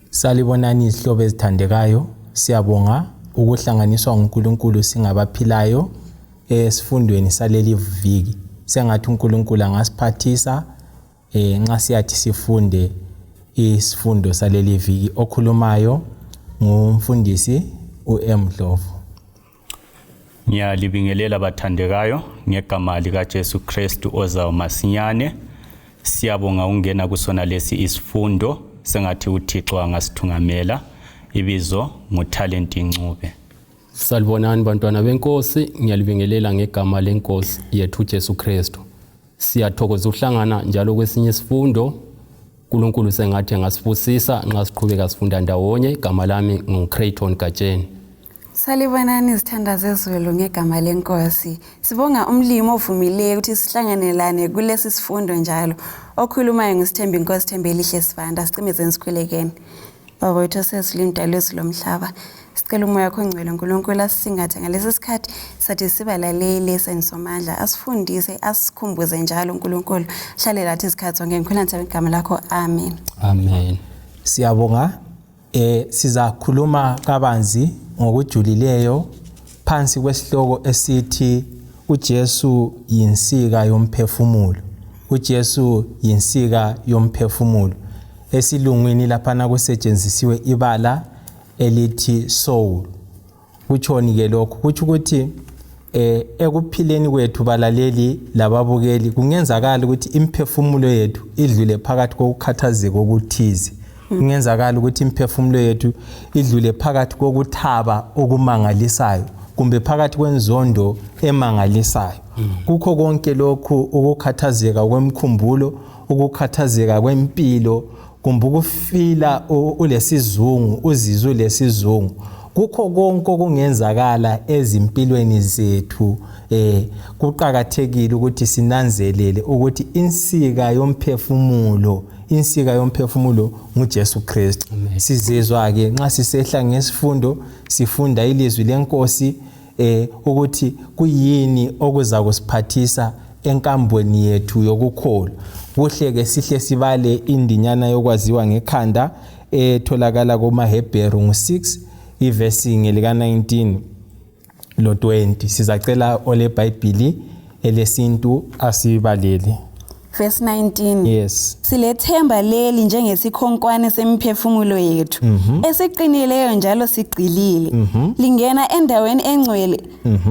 Salibonani izihlobo ezithandekayo, siyabonga ukuhlanganiswa nguNkulunkulu singabaphilayo esifundweni saleli viki. Sengathi uNkulunkulu angasiphathisa eh nxa siyathi sifunde isifundo saleli viki. Okhulumayo ngumfundisi uM Dlovu. Ngiyalibingelela bathandekayo ngegama likaJesu Kristu ozayo masinyane. Siyabonga ukungena kusona lesi isifundo sengathi uThixo angasithungamela. Ibizo nguTalent Ncube. Salibonani bantwana benkosi, ngiyalibingelela ngegama lenkosi yethu uJesu Kristu. Siyathokoza ukuhlangana njalo kwesinye isifundo. uNkulunkulu sengathi angasibusisa nxa siqhubeka sifunda ndawonye. Igama lami nguCrayton Gatsheni. Salibonani izithanda zezulu ngegama lenkosi. Sibonga umlimi ovumileyo ukuthi sihlanganelane kulesi sifundo njalo. Okhulumayo nguSithembi Inkosi Thembelihle Sibanda. Sicimezeni sikhulekeni. Baba wethu osezulwini mdali wezulu lomhlaba. Sicela umoya wakho ongcwele uNkulunkulu asisingathe ngalesi sikhathi sathi sibalaleli esensomandla asifundise asikhumbuze njalo uNkulunkulu hlale lathi izikhathi zonke ngikhuluma nje igama lakho amen. Amen. Siyabonga sizakhuluma kabanzi ngokujulileyo phansi kwesihloko esithi uJesu yinsika yomphefumulo. uJesu yinsika yomphefumulo. Esilungwini laphana kusetshenzisiwe ibala elithi soul. Kutshoni ke lokhu? Kutsho ukuthi ekuphileni kwethu balaleli lababukeli kungenzakala ukuthi imphefumulo yethu idlule phakathi kokukhathazeka okuthize. Kungenzakala ukuthi imphefumulo yethu idlule phakathi kokuthaba okumangalisayo kumbe phakathi kwenzondo emangalisayo. Kukho konke lokhu ukukhathazeka kwemkhumbulo, ukukhathazeka kwempilo, kumbe ukufila ulesizungu, uzizwe ulesizungu. Kukho konke okungenzakala ezimpilweni zethu kuqakathekile ukuthi sinanzelele ukuthi insika yomphefumulo, insika yomphefumulo nguJesu Kristu. Sizizwa ke nxa sisehla ngesifundo sifunda ilizwi lenkosi ukuthi kuyini okuza kusiphathisa enkambweni yethu yokukholwa. Kuhle ke sihle sibale indinyana yokwaziwa ngekhanda etholakala kumaHebheru ngu-6 ivesi ngelika 19 lo 20. Sizacela oleBhayibhili elesintu asibalele. Verse 19. Yes. Silethemba leli njengesikhonkwane semiphefumulo yethu esiqinileyo njalo sigxilile. Lingena endaweni engcwele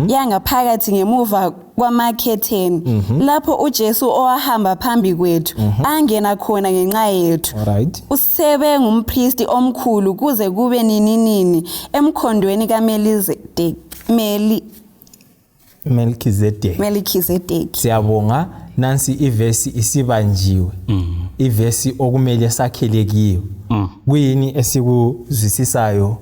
yangaphakathi ngemuva kwamakhetheni lapho uJesu owahamba phambi kwethu angena khona ngenxa yethu. Alright. Usebe ngumpristi omkhulu kuze kube nininini emkhondweni kaMelizedeki. Melchizedek. Melchizedek. Siyabonga nansi ivesi isibanjiwe. Ivesi okumele sakhele kiyo. Kuyini esikuzwisisayo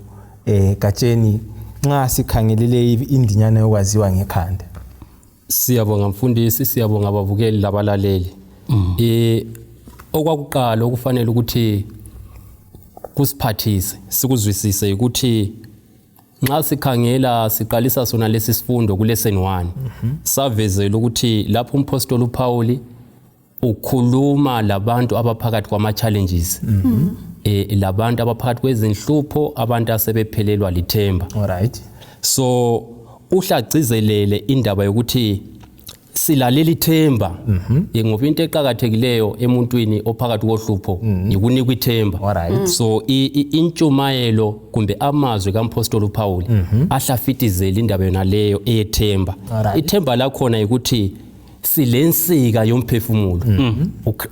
Gatsheni nxa sikhangelele indinyana yokwaziwa ngekhanda? Siyabonga mfundisi, siyabonga ababukeli labalaleli. Okwakuqala okufanele ukuthi kusiphathise sikuzwisise ukuthi nxa sikhangela siqalisa sona lesi sifundo ku lesson 1 savezela ukuthi lapho umpostoli uPaul ukhuluma labantu abaphakathi kwama challenges labantu abaphakathi kwezinhlupho, abantu asebephelelwa lithemba. Alright. So uhlagcizelele indaba yokuthi silalela ithemba ngoba into eqakathekileyo emuntwini ophakathi kohlupho yikunikwa ithemba. Alright. So intshumayelo kumbe amazwi kampostoli uPaul ahlafitizela indaba yona leyo eyethemba. Alright. Ithemba lakhona ukuthi silensika yomphefumulo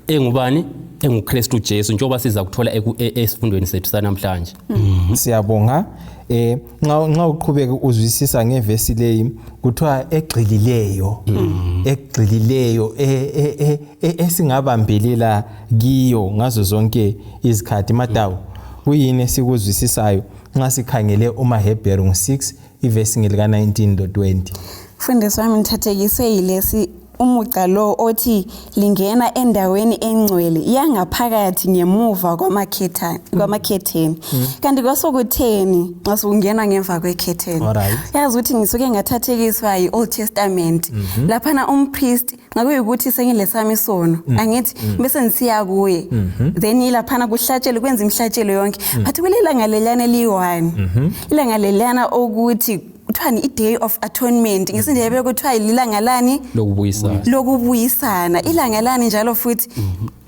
engubani? EnguKristu Jesu, njengoba siza kuthola esifundweni sethu sanamhlanje. Siyabonga. Nxa uqhubeka uzwisisa ngevesi leyi kuthiwa egxilileyo, egxilileyo esingabambelela kiyo ngazo zonke izikhathi. Madawu, kuyini esikuzwisisayo nxa sikhangele umaHebheru ngu-6 ivesi ngelika 19 lo 20? Mfundisi wami, ngithathekiswe yilesi Umugqa lo othi lingena endaweni engcwele yangaphakathi ngemuva kwamakhethani kwamakhetheni. Kanti kwasukutheni nxa sokungena ngemva kwekhetheni? Alright. Yazi ukuthi ngisuke ngathathekiswa yi-Old Testament. Laphana umpriest nxa kuyikuthi sengilesami isono, angithi bese ngisiya kuye. Then laphana kuhlatshelwe kwenza imihlatshelo yonke. But kulelanga leliyana eliyi-one. Ilanga leliyana okuthi kuthiwani i-day of atonement ngesindebele kuthiwa lilanga lani Lokubuyisana. Lokubuyisana, ilanga lani njalo futhi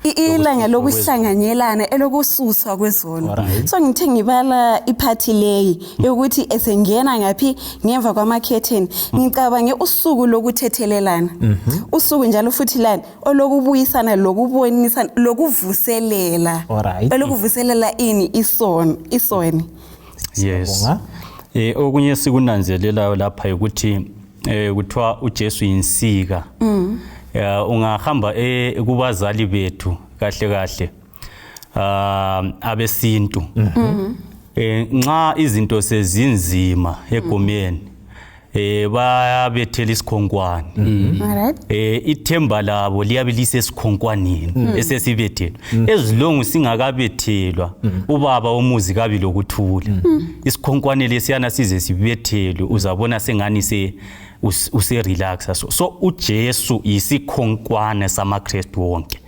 ilanga lokuhlanganyelana, elokususwa kwezono. So ngithe ngibala iphathi leyi yokuthi esengena ngaphi ngemva kwamakhetheni, ngicabange usuku lokuthethelelana, usuku njalo futhi lani olokubuyisana, lokubonisana, lokuvuselela, elokuvuselela ini isono isoni. Yes. Siyabonga. Okunye sikunanzelelayo lapha ukuthi kuthiwa uJesu yinsika. Ungahamba kubazali bethu kahle kahle abesintu. Nxa izinto sezinzima egomeni bayabethela isikhonkwane. Ithemba labo liyabe lisesikhonkwaneni esesibethelwa. Ezilongu singakabethelwa ubaba womuzi kabi lokuthula. Isikhonkwane lesiyana size sibethelwe uzabona sengani se use relaxa. So uJesu yisikhonkwane samaKristu wonke.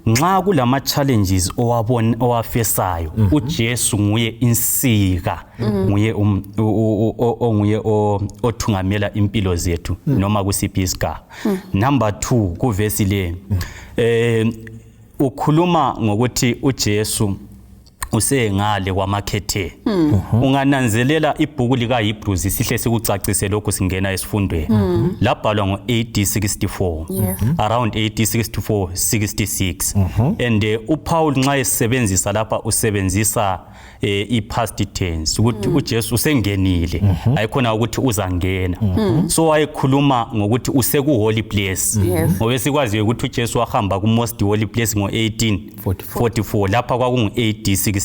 Nxa kulama challenges owabona owafesayo, uJesu nguye insika, nguye onguye othungamela impilo zethu noma kusiphi isigaba. Number 2 kuvesi le ukhuluma ngokuthi uJesu usengale kwamakhetheni. Ungananzelela ibhuku lika Hebrews sihle sikucacise lokhu singena esifundweni. Labhalwa ngo AD 64, around AD 64 66, and uPaul nxa esebenzisa lapha usebenzisa i-past tense ukuthi uJesu usengenile, ayikhona ukuthi uzangena. So wayekhuluma ngokuthi useku holy place, ngoba sikwaziyo ukuthi uJesu wahamba ku most holy place ngo 1844, lapha kwakungu AD 64.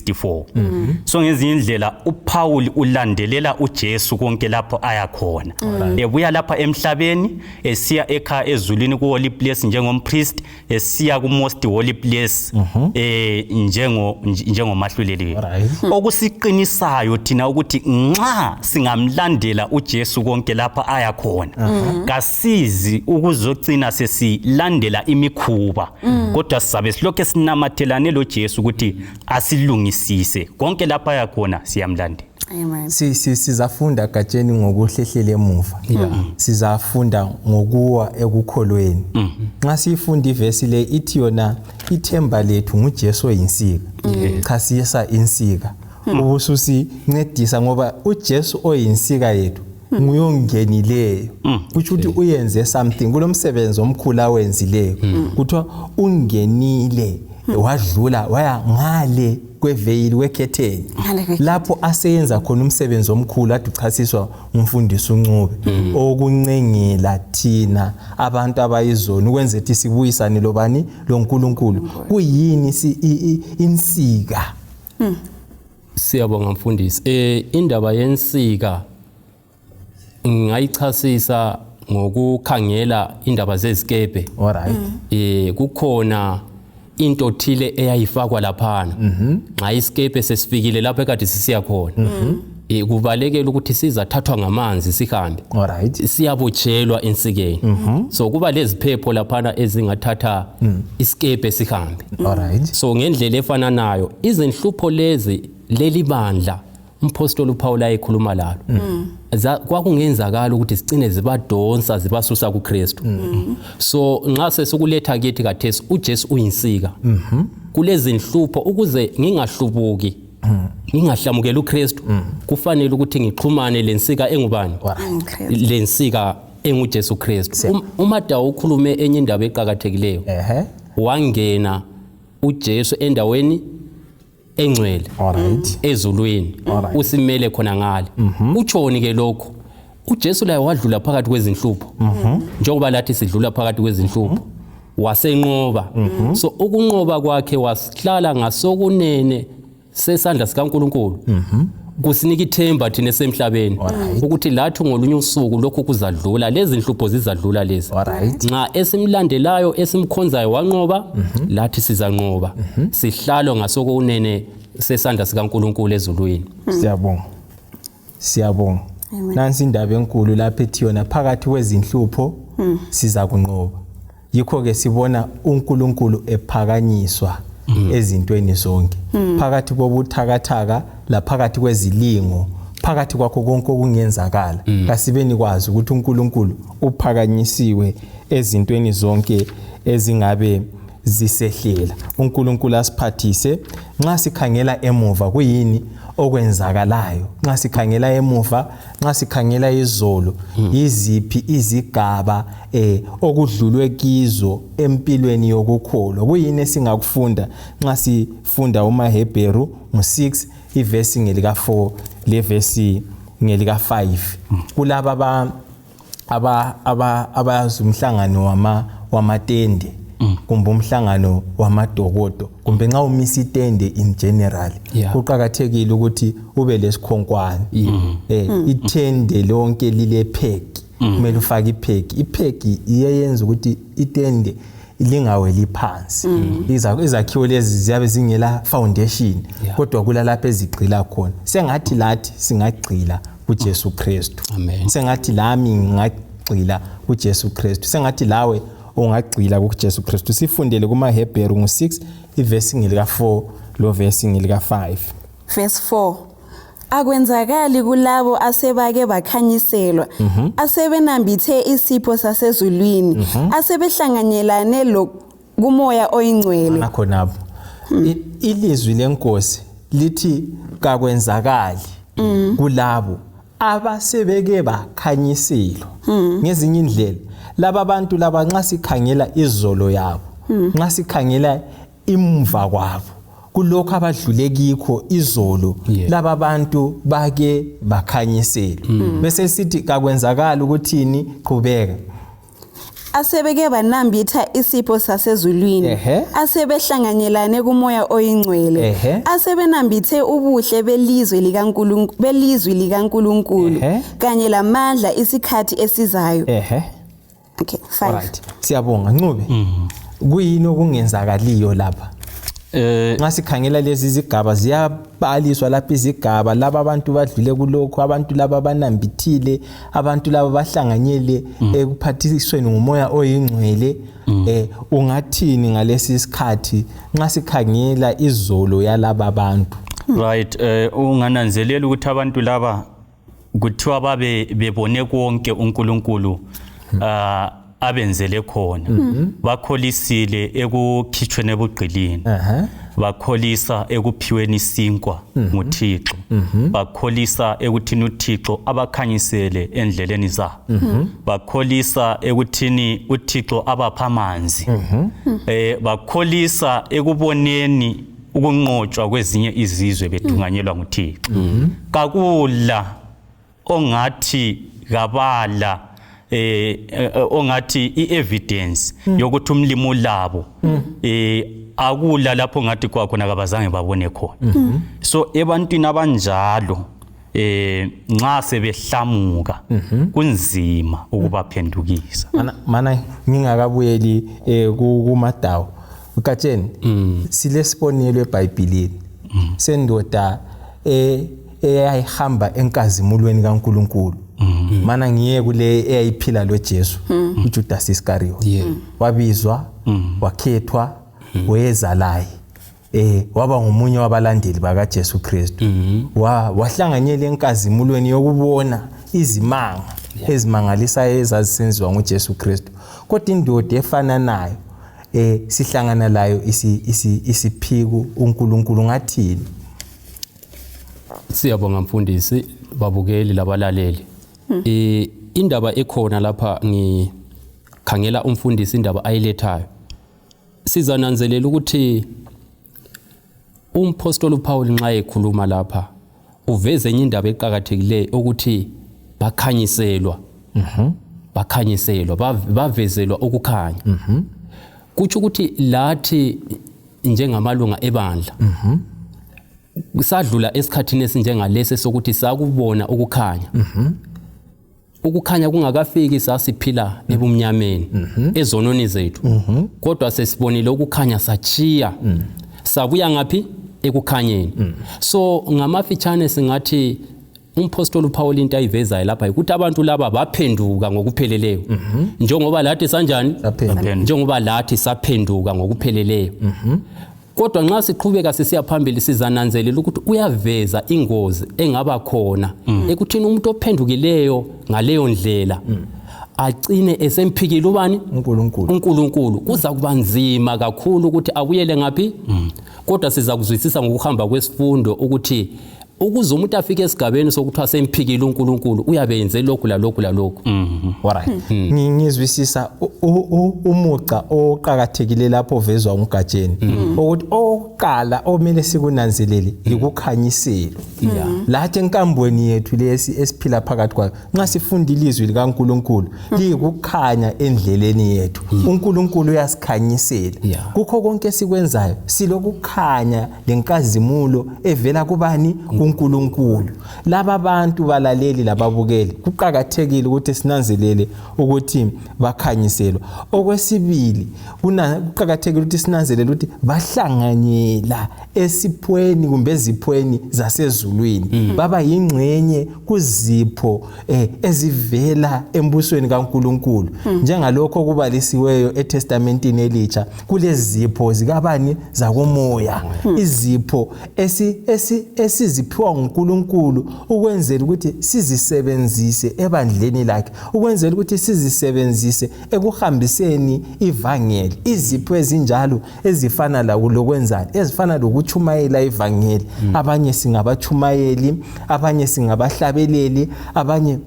So ngezinye indlela uPaul ulandelela uJesu konke lapho aya khona, ebuya lapha emhlabeni esiya ekhaya ezulwini ku holy place njengompriest, esiya ku most holy place njengomahluleli. Okusiqinisayo thina ukuthi nxa singamlandela uJesu konke lapha aya khona, kasizi ukuzocina sesilandela imikhuba, kodwa sizabe silokhe sinamathelane lo Jesu ukuthi asilungisise konke lapha aya khona, siyamlandela. Amen. Sizafunda gatsheni ngokuhlehlela emuva. Sizafunda ngokuwa ekukholweni. Nxa siyifunda ivesi le ithi yona ithemba lethu nguJesu oyinsika. Chasisa insika. Ubususincedisa ngoba uJesu oyinsika yethu nguyongenileyo. Kutsho ukuthi uyenze something, kulomsebenzi omkhulu awenzileyo. Kuthiwa ungenile wadlula waya ngale kweveyili wekhetheni, Ngale kwekhetheni. Lapho aseyenza khona umsebenzi omkhulu ade uchasiswa umfundisi uNcube, okuncengela thina abantu abayizoni ukwenza ukuthi sibuyisane lobani, loNkulunkulu. Kuyini insika? Siyabonga mfundisi. Indaba yensika ngingayichasisa ngokukhangela indaba zezikepe. Kukhona into thile eyayifakwa laphana nxa isikepe sesifikile lapho ekade sisiya khona, kubalekela ukuthi sizathathwa ngamanzi sihambe, siyabotshelwa ensikeni. So kuba leziphepho laphana ezingathatha isikepe sihambe. So ngendlela efananayo izinhlupho lezi leli bandla umpostoli uPaul ayekhuluma lalo kwakungenzakala ukuthi sicine zibadonsa zibasusa kuKristu. So nxa sesikuletha kithi kathesi, uJesu uyinsika kulezi nhlupho. Ukuze ngingahlubuki, ngingahlamukeli uKristu, kufanele ukuthi ngixhumane lensika engubani? Kristu. Lensika enguJesu Kristu. UMadawu ukhulume enye indaba eqakathekileyo. Wangena uJesu endaweni engcwele ezulwini, usimele khona ngale. Utshoni ke lokho? uJesu laye wadlula phakathi kwezinhlupho njengoba lathi sidlula phakathi kwezinhlupho, wasenqoba. So ukunqoba kwakhe wasihlala ngasokunene sesandla sikaNkuluNkulu. Kusinika ithemba thina esemhlabeni ukuthi lathi ngolunye usuku lokhu kuzadlula, lezi nhlupho zizadlula lezi. Nxa esimlandelayo esimkhonzayo wanqoba, lathi sizanqoba. Sihlalo ngasokunene sesandla sikaNkulunkulu ezulwini. Siyabonga. Siyabonga. Nansi indaba enkulu lapha ethi yona phakathi kwezinhlupho siza kunqoba. Yikho-ke sibona uNkulunkulu ephakanyiswa ezintweni zonke. Phakathi kobuthakathaka laphakathi kwezilingo, phakathi kwakho konke okungenzakala, kasibeni kwazi ukuthi uNkulunkulu uphakanyisiwe ezintweni zonke ezingabe zisehlela. uNkulunkulu asiphathise. Nxa sikhangela emuva, kuyini okwenzakalayo? Nxa sikhangela emuva, nxa sikhangela izolo, yiziphi izigaba okudlulwe kizo empilweni yokukholwa? Kuyini esingakufunda nxa sifunda umaHebheru ngo-6 ivesi ngelika-4 levesi ngelika-5? Kulaba abayazi umhlangano wamatende kumbe umhlangano wamadokodo, kumbe nxa umisa itende in general, kuqakathekile ukuthi ube lesikhonkwane. Ithende lonke lile peg, kumele ufake ipeg. Ipeg iyayenza ukuthi itende lingaweli phansi. Izakhiwo lezi ziyabe zingela foundation, kodwa kulalapho ezigxila khona. Sengathi lathi singagxila kuJesu Kristu. Sengathi lami ngingagxila kuJesu Kristu, sengathi lawe ungagxila kuJesu Kristu. Sifundele kumaHebheru ngo-6 ivesi ngelika-4 lo vesi ngelika-5. Verse 4. Akwenzakali kulabo asebake bakhanyiselwa, asebenambithe isipho sasezulwini, asebehlanganyelane lo kumoya oyingcwele. Khonapho ilizwi lenkosi lithi kakwenzakali kulabo abasebeke bakhanyiselwa. Ngezinye indlela, laba bantu laba, nxa sikhangela izolo yabo, nxa sikhangela imva kwabo, kulokho abadlule kikho izolo, laba bantu bake bakhanyiselwa. Bese sithi kakwenzakali ukuthini? Qhubeka. Asebeke banambitha isipho sasezulwini, asebehlanganyelane kumoya oyingcwele, asebenambithe ubuhle belizwe likaNkulunkulu, belizwi likaNkulunkulu, kanye lamandla isikhathi esizayo. Okay, 5. Alright, siyabonga Ncube. Kuyini okungenzakaliyo lapha? Nxa sikhangela lezi izigaba, ziyabaliswa lapha izigaba, laba abantu badlule kulokhu, abantu laba banambithile, abantu laba bahlanganyele ekuphathisweni ngumoya oyingcwele. Ungathini ngalesi sikhathi nxa sikhangela izolo yalaba bantu? Right, ungananzelela ukuthi abantu laba kuthiwa babe bebone konke uNkulunkulu abenzele khona. Bakholisile ekukhitshweni ebugqilini, bakholisa ekuphiweni isinkwa nguThixo, bakholisa ekuthini uThixo abakhanyisele endleleni zabo, bakholisa ekuthini uThixo abapha amanzi, bakholisa ekuboneni ukunqotshwa kwezinye izizwe bethunganyelwa nguThixo. Kakula ongathi kabala ongathi i-evidence yokuthi umlimi labo akula lapho ngathi kwakhona kabazange babone khona. So ebantwini abanjalo, nxa sebehlamuka, kunzima ukubaphendukisa. Mana ngingakabuyeli kumadawo ukatsheni, silesibonelo eBhayibhelini sendoda eyayihamba enkazimulweni kaNkuluNkulu. Mana ngiye kule eyayiphila lo Jesu, uJudas Iscariot. Wabizwa, wakhethwa, weza laye, waba ngumunye wabalandeli bakaJesu Kristu, wahlanganyela enkazimulweni yokubona izimanga ezimangalisayo ezazisenziwa nguJesu Kristu. Kodwa indoda efananayo sihlangana layo isiphiku uNkulunkulu, ngathini? Siyabonga mfundisi, babukeli labalaleli. Indaba ekhona lapha, ngikhangela umfundisi, indaba ayilethayo, sizananzelela ukuthi umpostoli uPaul nxa ekhuluma lapha uveze enye indaba eqakathekileyo, ukuthi bakhanyiselwa, bakhanyiselwa, bavezelwa ukukhanya. Kutsho ukuthi lathi njengamalunga ebandla Sadlula esikhathini esinjengalesi sokuthi sakubona ukukhanya. Ukukhanya kungakafiki sasiphila ebumnyameni ezonweni zethu. Kodwa sesibonile ukukhanya sachiya. Sabuya ngaphi? Ekukhanyeni. So ngamafitshane singathi umpostoli uPaul into ayivezayo lapha ukuthi abantu laba baphenduka ngokupheleleyo. Njengoba lathi sanjani? Njengoba lathi saphenduka ngokupheleleyo. Kodwa nxa siqhubeka sisiya phambili sizananzelela ukuthi uyaveza ingozi engaba khona ekuthini umuntu ophendukileyo ngaleyo ndlela acine esemphikile ubani? uNkulunkulu. uNkulunkulu. Kuza kuba nzima kakhulu ukuthi abuyele ngaphi? Kodwa siza kuzwisisa ngokuhamba kwesifundo ukuthi ukuze umuntu afike esigabeni sokuthiwa semphikile uNkulunkulu uyabe yenze lokhu lalokhu lalokhu. Alright. Ngizwisisa umuca oqhakathekile lapho vezwa umgatsheni ukuthi oqala omele sikunanzelele yikukhanyiselwa. Lathi enkambweni yethu lesi esiphila phakathi kwayo nxa sifunda ilizwi likaNkuluNkulu liyikukhanya endleleni yethu. uNkulunkulu uyasikhanyisela. Kukho konke esikwenzayo silokukhanya lenkazimulo evela kubani? kuNkulunkulu. Laba bantu balaleli lababukeli kuqhakathekile ukuthi sinanzelele ukuthi bakhanyiselwa. Okwesibili kuqhakathekile ukuthi sinanzelele ukuthi bahlanganyela esiphweni kumbe eziphweni zasezulwini. Baba yingxenye kuzipho ezivela embusweni kaNkuluNkulu. Njengalokho okubalisiweyo eTestamentini elitsha kulezipho zikabani? Zakomoya. Izipho esiziphiwa nguNkulunkulu ukwenzela ukuthi sizisebenzise ebandleni lakhe, ukwenzela ukuthi sizisebenzise ekuhambiseni ivangeli. Izipho ezinjalo ezifana lokwenzani? Ezifana lokutshumayela ivangeli. Abanye singabatshumayeli, abanye singabahlabeleli, abanye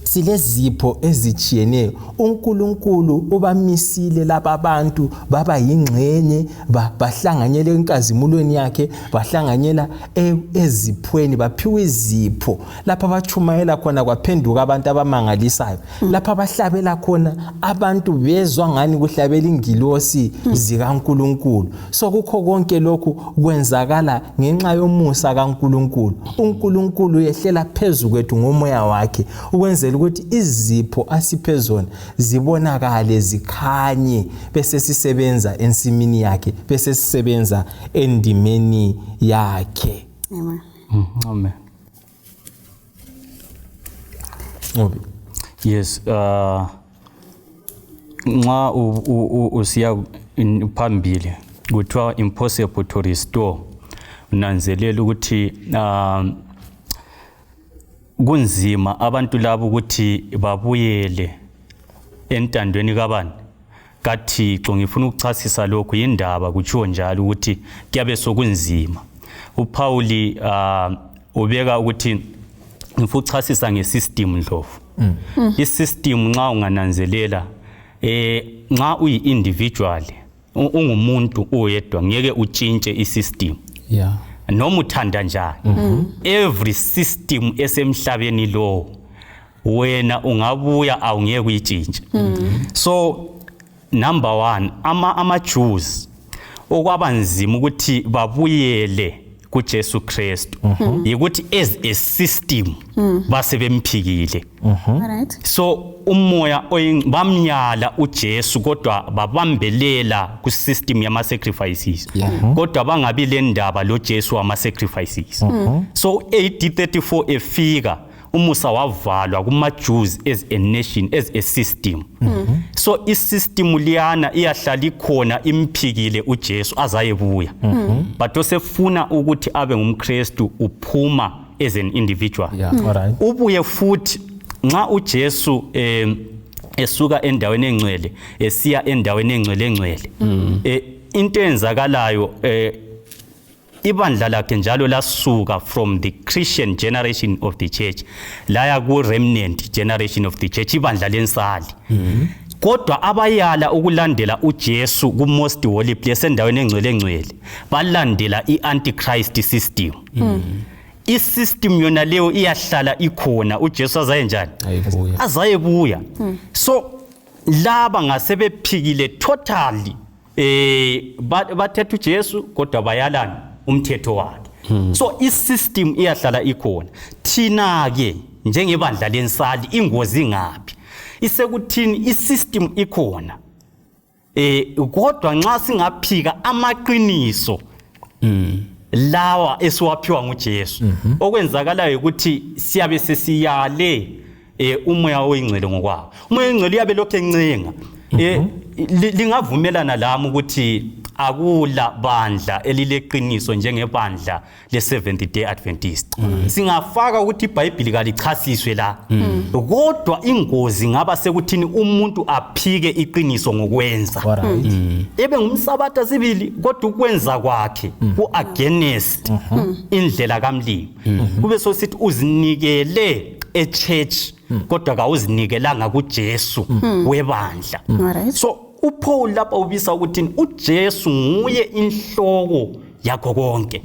silezipho ezitshiyeneyo. uNkulunkulu ubamisile laba bantu baba yingxenye, bahlanganyela enkazimulweni yakhe, bahlanganyela eziphweni, baphiwa izipho. Lapha abatshumayela khona kwaphenduka abantu abamangalisayo. Lapha abahlabela khona abantu bezwa ngani kuhlabela ingilosi zikaNkulunkulu. So kukho konke lokhu kwenzakala ngenxa yomusa kaNkulunkulu. uNkulunkulu uyehlela phezu kwethu ngomoya wakhe ukwenzela ukuthi izipho asiphe zona zibonakale zikhanye, bese sisebenza ensimini yakhe, bese sisebenza endimeni yakhe. Amen. Amen. Yes, nxa usiya phambili kuthiwa impossible to restore. Unanzelela ukuthi kunzima abantu labo ukuthi babuyele entandweni kabani? kaThixo. Ngifuna ukuchasisa lokhu, yindaba kutshiwo njalo ukuthi kuyabe sokunzima. uPauli ubeka ukuthi ngifuna ukuchasisa ngesystem Ndlovu. Isystem nxa ungananzelela nxa uyi-individual ungumuntu oyedwa ngeke utshintshe isystem. Noma uthanda njani. Every system esemhlabeni lo wena ungabuya awungeke uyitshintshe. So number 1 ama Jews okwaba nzima ukuthi babuyele kuJesu Kristu yikuthi as a system base bemphikile. Alright. So umoya bamnyala uJesu kodwa babambelela ku system yama sacrifices. Kodwa bangabi le ndaba lo Jesu wama sacrifices. So AD 34 efika umusa wavalwa kuma Jews as a nation, as a system. So isystem liyana iyahlala ikhona imphikile uJesu azayebuya. But osefuna ukuthi abe ngumKristu uphuma as an individual. Alright. Ubuye futhi nxa uJesu esuka endaweni engcwele esiya endaweni engcwele engcwele. Into eyenzakalayo ibandla lakhe njalo lasuka from the Christian generation of the church laya ku remnant generation of the church, ibandla lensali. Kodwa abayala ukulandela uJesu ku most holy place endaweni engcwele engcwele balandela iantichrist system. Isystem yona leyo iyahlala ikhona uJesu azaye njani? Azayebuya. So laba ngasebephikile totally bathetha uJesu kodwa bayalana umthetho wakhe. So i-system iyahlala ikhona. Thina-ke njengebandla lensali, ingozi ingaphi? Isekuthini i-system ikhona, kodwa nxa singaphika amaqiniso lawa esiwaphiwa nguJesu, okwenzakalayo ukuthi siyabe sesiyale umoya oyingcwele ngokwawo. Umoya oyingcwele uyabe lokhu encenga. Lingavumelana lami ukuthi akula bandla elileqiniso njengebandla le-Seventh Day Adventist. Singafaka ukuthi iBhayibhili kalichasiswe la, kodwa ingozi ngaba sekuthini umuntu aphike iqiniso ngokwenza. Ebe ngumsabatha sibili, kodwa ukwenza kwakhe ku-against indlela kamlimi. Kube sosithi uzinikele e-church, kodwa kawuzinikelanga kuJesu webandla. So uPaul lapha ubisa ukuthi uJesu nguye inhloko yakho konke.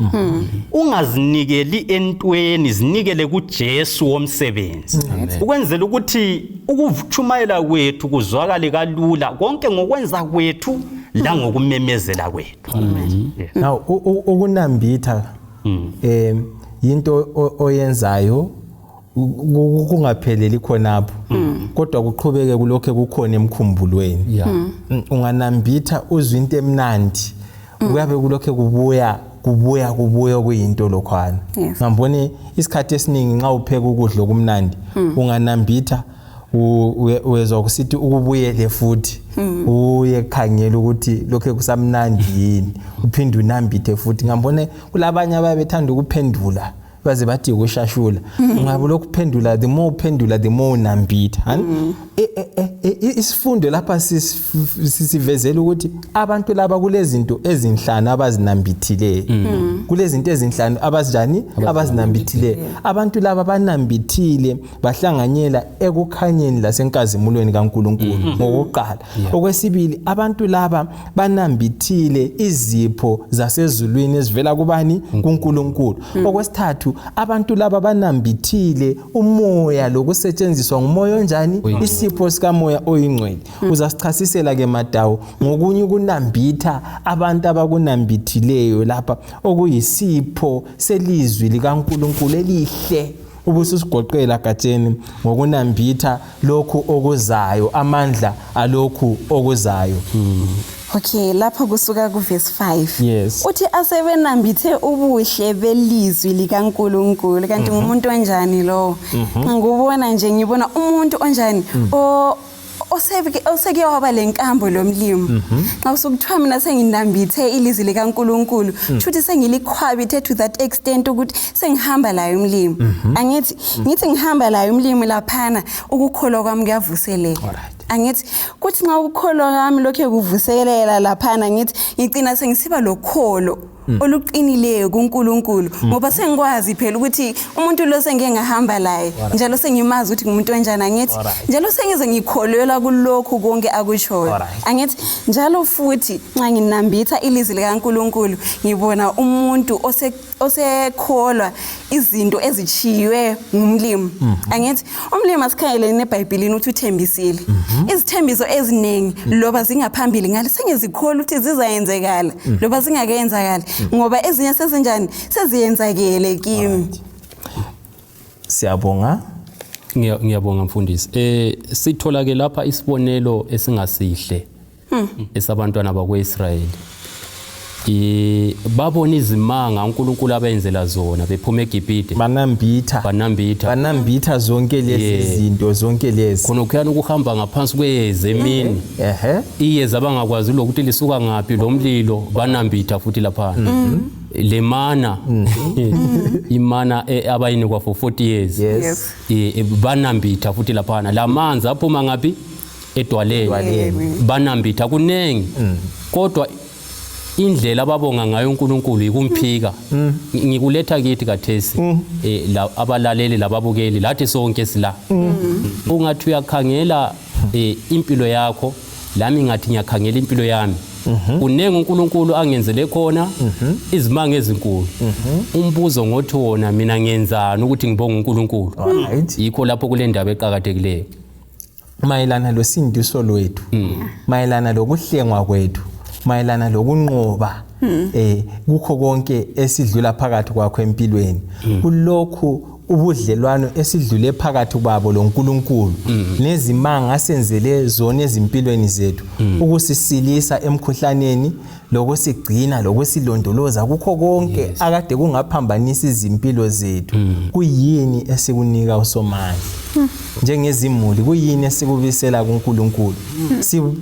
Ungazinikeli entweni, zinikele kuJesu womsebenzi, ukwenzela ukuthi ukuchumayela kwethu kuzwakale kalula konke ngokwenza kwethu langokumemezela kwethu. Yes. Now ukunambitha into oyenzayo kungapheleli khonapho, kodwa kuqhubeke kulokho kukhona emkhumbulweni. Unganambitha uzwe into emnandi, kuyabe kulokho kubuya kubuya kubuya kuyinto lokhwana. Ngambone isikhathi esiningi nxa upheka ukudla okumnandi, unganambitha uyezwa kusithi ukubuyele futhi, uye khangela ukuthi lokho kusamnandi yini, uphinde unambithe futhi. Ngambone kulabanye ababethanda ukuphendula baze bathi ukushashula. Ungabe lokhu uphendula, the more uphendula, the more unambitha. Hani? Isifundo lapha sisivezela ukuthi abantu laba kulezinto ezinhlanu abazinambithileyo, kulezinto ezinhlanu abazinjani abazinambithileyo. Abantu laba banambithile bahlanganyela ekukhanyeni lasenkazimulweni kaNkulunkulu ngokuqala. Okwesibili, abantu laba banambithile izipho zasezulwini ezivela kubani? KuNkulunkulu. Okwesithathu, abantu laba banambithile umoya lokusetshenziswa ngumoya onjani? Isipho sikamoya oyingcwele. Uzasichasisela ke Madawo ngokunye ukunambitha abantu abakunambithileyo lapha, okuyisipho selizwi likaNkulunkulu elihle, ubususigoqela gatsheni ngokunambitha lokhu okuzayo, amandla alokhu okuzayo. Okay, lapha kusuka kuverse 5. Uthi asebenambithe ubuhle belizwi likaNkuluNkulu. Kanti ngumuntu onjani lowo? Ngikubona nje, ngibona umuntu onjani o oseke waba lenkambo lomlimi. Nxa usukuthiwa mina senginambithe ilizwi likaNkuluNkulu, kusho sengilikhwabithe to that extent ukuthi sengihamba layo umlimi. Angithi ngithi ngihamba layo umlimi laphana, ukukholwa kwami kuyavuseleka. Angithi kuthi nxa ukukholwa kwami lokhu kuvuselela laphana, ngithi ngicina sengisiba lokholo oluqinileyo kuNkulunkulu, ngoba sengikwazi phela ukuthi umuntu lo sengike ngahamba laye, njalo sengimazi ukuthi ngumuntu onjani, angithi? Njalo sengize ngikholelwa kulokhu konke akutshoyo. Angithi njalo futhi nxa nginambitha ilizwi likaNkulunkulu, ngibona umuntu osekholwa izinto ezitshiywe ngumlimi. Angithi umlimi, asikhangeleni eBhayibhilini ukuthi uthembisile izithembiso eziningi, loba zingaphambili ngale, sengizikholwa ukuthi zizayenzekala loba zingakenzakali, ngoba ezinye sezinjani, seziyenzakele kimi. Siyabonga. Ngiyabonga mfundisi. Sithola ke lapha isibonelo esingasihle esabantwana bakwaIsrayeli. Babona izimanga uNkulunkulu abenzela zona bephuma eGibhite. Banambitha. Banambitha. Banambitha zonke lezi zinto zonke lezi. Khona kuyana ukuhamba ngaphansi kweyezi emini. Iyezi abangakwazi lokuthi lisuka ngaphi, lo mlilo banambitha futhi lapha. Le mana, imana abayinikwa for 40 years. Banambitha futhi laphana. Lamanzi aphuma ngaphi? Edwaleni. Edwaleni. Banambitha kuningi. Kodwa indlela ababonga ngayo uNkulunkulu ikumphika. Ngikuletha kithi kathesi, abalaleli lababukeli, lathi sonke sila. Ungathi uyakhangela impilo yakho, lami ngathi ngiyakhangela impilo yami, kuningi uNkulunkulu angenzele khona, izimanga ezinkulu. Umbuzo ngothi wona, mina ngenzani ukuthi ngibonge uNkulunkulu? Yikho lapho kule ndaba eqakathekileyo. Mayelana losindiso lwethu, mayelana lokuhlengwa kwethu, mayelana lokunqoba. Kukho konke esidlula phakathi kwakho empilweni, kulokhu ubudlelwano esidlule phakathi kwabo loNkulunkulu nezimanga asenzele zona ezimpilweni zethu, ukusisilisa emkhuhlaneni, lokusigcina, lokusilondoloza kukho konke akade kungaphambanisa izimpilo zethu. Kuyini esikunika uSomandla njengezimuli? Kuyini esikubisela kuNkulunkulu?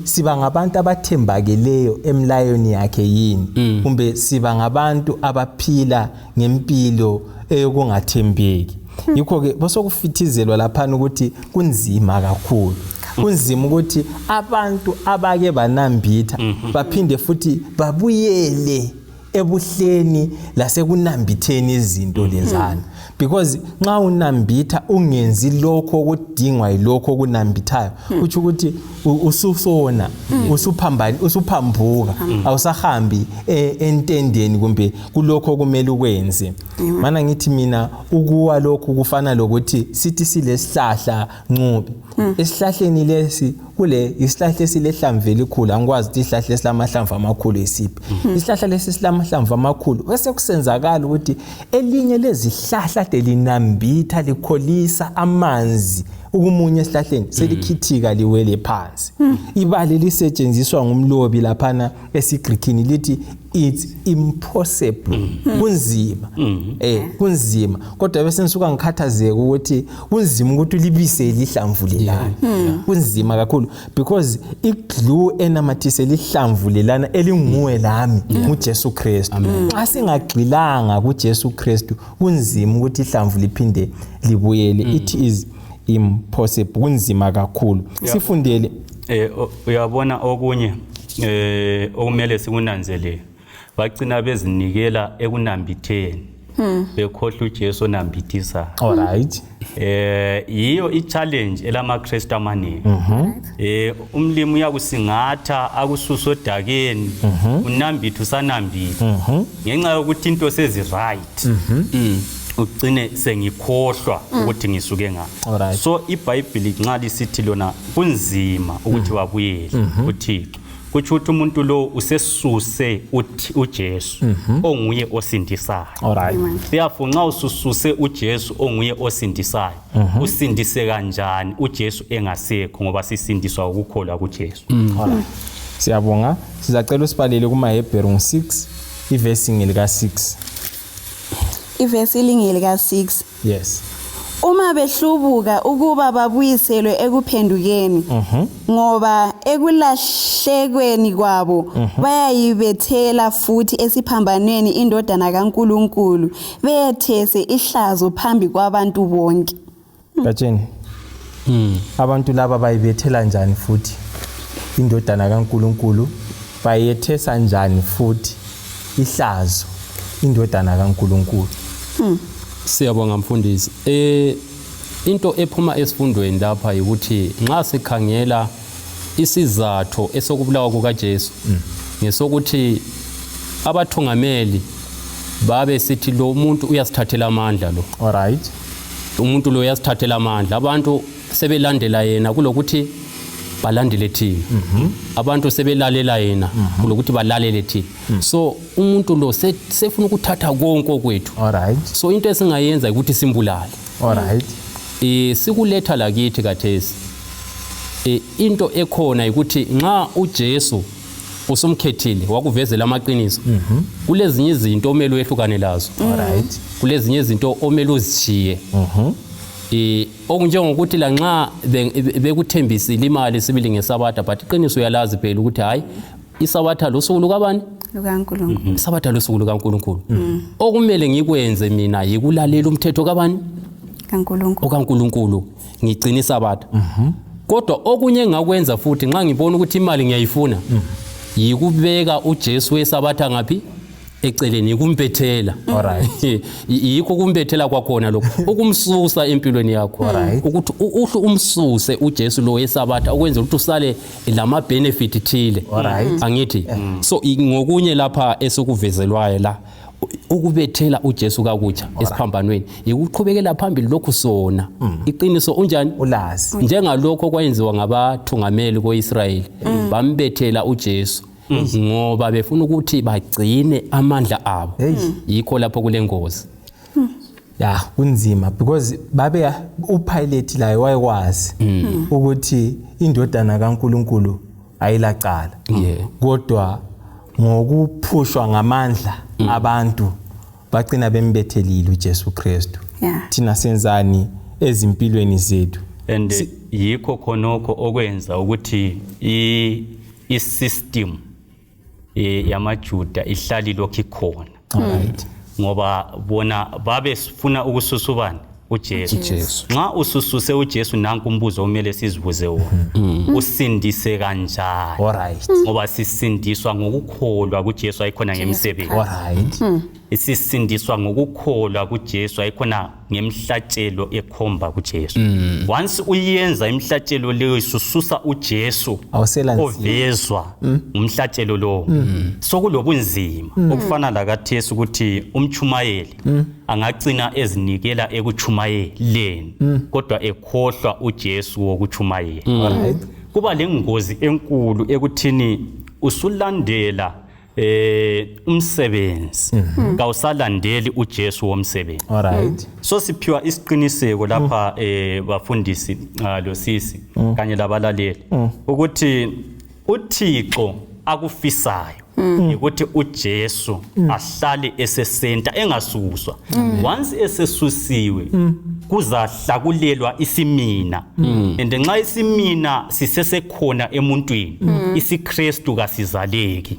Siba ngabantu abathembakeleyo emlayweni yakhe yini, kumbe siba ngabantu abaphila ngempilo eyokungathembeki? Yikho-ke bosokufithizelwa laphana ukuthi kunzima kakhulu, kunzima ukuthi abantu abake banambitha baphinde futhi babuyele ebuhleni lasekunambitheni izinto lezana, because nxa unambitha ungenzi lokho okudingwa yilokho okunambithayo, kutsho ukuthi ususona, usuphambani, usuphambuka, awusahambi entendeni kumbe kulokho okumele ukwenze. Mana ngithi mina ukuwa lokhu kufana lokuthi sithi silesihlahla, Ncube. Esihlahleni lesi kule isihlahla esilehlamvu elikhulu. Angikwazi ukuthi isihlahla esilamahlamvu amakhulu isiphi. Isihlahla lesi silamahlamvu amakhulu, bese kusenzakala ukuthi elinye lezihlahla ade linambitha likholisa amanzi ukumunya esihlahleni selikhithika liwele phansi. Ibali lisetshenziswa ngumlobi laphana esiGreekini lithi it's impossible, kunzima, kunzima. Kodwa bese ngisuka ngikhathazeka ukuthi kunzima ukuthi ulibisele ihlamvu lelana, kunzima kakhulu, because iglue enamathisela ihlamvu lelana elinguwe lami nguJesu Kristu. Nxa singagxilanga kuJesu Kristu, kunzima ukuthi ihlamvu liphinde libuyele. It is impossible, kunzima kakhulu. Sifundele. Uyabona okunye okumele sikunanzelele, bagcina bezinikela ekunambitheni, bekhohlwa uJesu onambithisayo. All right. Yiyo i-challenge elamaKristu amaningi. Umlimi uyakusingatha akususa odakeni, unambithe usanambitha, ngenxa yokuthi into sezi right, ugcine sengikhohlwa ukuthi ngisuke nga. So iBhayibheli nxa lisithi lona kunzima ukuthi babuyele kuThixo, kutsho ukuthi umuntu lo usesuse uJesu onguye osindisayo. All right. Therefore nxa usususe uJesu onguye osindisayo, usindise kanjani uJesu engasekho? Ngoba sisindiswa ukukholwa kuJesu. Alright. Siyabonga. Sizacela usibalele kumaHebheru ngo-6, ivesi ngelika 6. Ivesi lingelika-6. Yes. Uma behlubuka ukuba babuyiselwe ekuphendukeni, ngoba ekulahlekweni kwabo bayayibethela futhi esiphambanweni indodana kaNkulunkulu, beyethese ihlazo phambi kwabantu bonke. Gatsheni. Abantu laba bayibethela njani futhi indodana kaNkulunkulu? Bayethesa njani futhi ihlazo indodana kaNkulunkulu? Siyabonga mfundisi. Into ephuma esifundweni lapha ukuthi nxa sikhangela isizatho esokubulawa kukaJesu, ngesokuthi abathungameli babe sithi lo muntu uyasithathela amandla lo. All right. Umuntu lo uyasithathela amandla. Abantu sebelandela yena kulokuthi balandele thina. Abantu sebelalela yena kulokuthi balalele thina. So umuntu lo sefuna ukuthatha konke okwethu. All right. So into esingayenza ukuthi simbulale. All right. Sikuletha lakithi kathesi. Into ekhona ukuthi nxa uJesu usumkhethile wakuvezela amaqiniso, kulezinye izinto omele uyehlukane lazo. All right. Kulezinye izinto omele uzishiye. Okunjengokuthi lanxa bekuthembisile imali sibili ngesabatha, but iqiniso uyalazi phela ukuthi hayi, isabatha lusuku lukabani? LukaNkulunkulu. Isabatha lusuku lukaNkulunkulu. Okumele ngikwenze mina yikulalela umthetho kabani? KaNkulunkulu. OkaNkulunkulu, ngigcina isabatha. Kodwa okunye engakwenza futhi nxa ngibona ukuthi imali ngiyayifuna, yikubeka uJesu wesabatha ngaphi? Eceleni, yikumbethela. Yikho ukumbethela kwakhona lokho, ukumsusa empilweni yakho, ukuthi uhle umsuse uJesu lo wesabatha ukwenzela ukuthi usale lama benefit thile. Angithi so ngokunye lapha esikuvezelwayo la, ukubethela uJesu kakutsha esiphambanweni yikuqhubekela phambili lokhu sona iqiniso unjani? Ulazi. Njengalokho okwayenziwa ngabathungameli koIsrayeli, bambethela uJesu. Ngoba befuna ukuthi bagcine amandla abo. Yikho lapho kulengozi. Ya, kunzima because babe uPilate laye wayekwazi ukuthi indodana kaNkuluNkulu ayilacala. Kodwa ngokuphushwa ngamandla abantu bagcina bembethelile uJesu Kristu. Thina senzani ezimpilweni zethu? And yikho khonokho okwenza ukuthi i-system yamaJuda ihlali lokhu ikhona. Ngoba bona babefuna ukususa ubani? uJesu. Nxa usususe uJesu, nanku umbuzo omele sizibuze wona. Usindise kanjani? Ngoba sisindiswa ngokukholwa kuJesu, ayikhona ngemsebenzi. Sisindiswa ngokukholwa kuJesu, ayikhona ngemhlatshelo ekhomba kuJesu. Once uyenza imhlatshelo leyo, isususa uJesu ovezwa ngumhlatshelo lowo. Sokulobunzima okufana lakathesi ukuthi umchumayeli angagcina ezinikela ekuchumayeleni kodwa ekhohlwa uJesu wokuchumayela. Kuba lengozi enkulu ekuthini usulandela umsebenzi, kawusalandeli uJesu womsebenzi. So siphiwa isiqiniseko lapha bafundisi losisi kanye labalaleli ukuthi uThixo akufisayo ukuthi uJesu ahlale esesenta, engasuswa. Once esesusiwe, kuzahlakulelwa isimina, and nxa isimina sisesekhona emuntwini, isiKristu kasizaleki.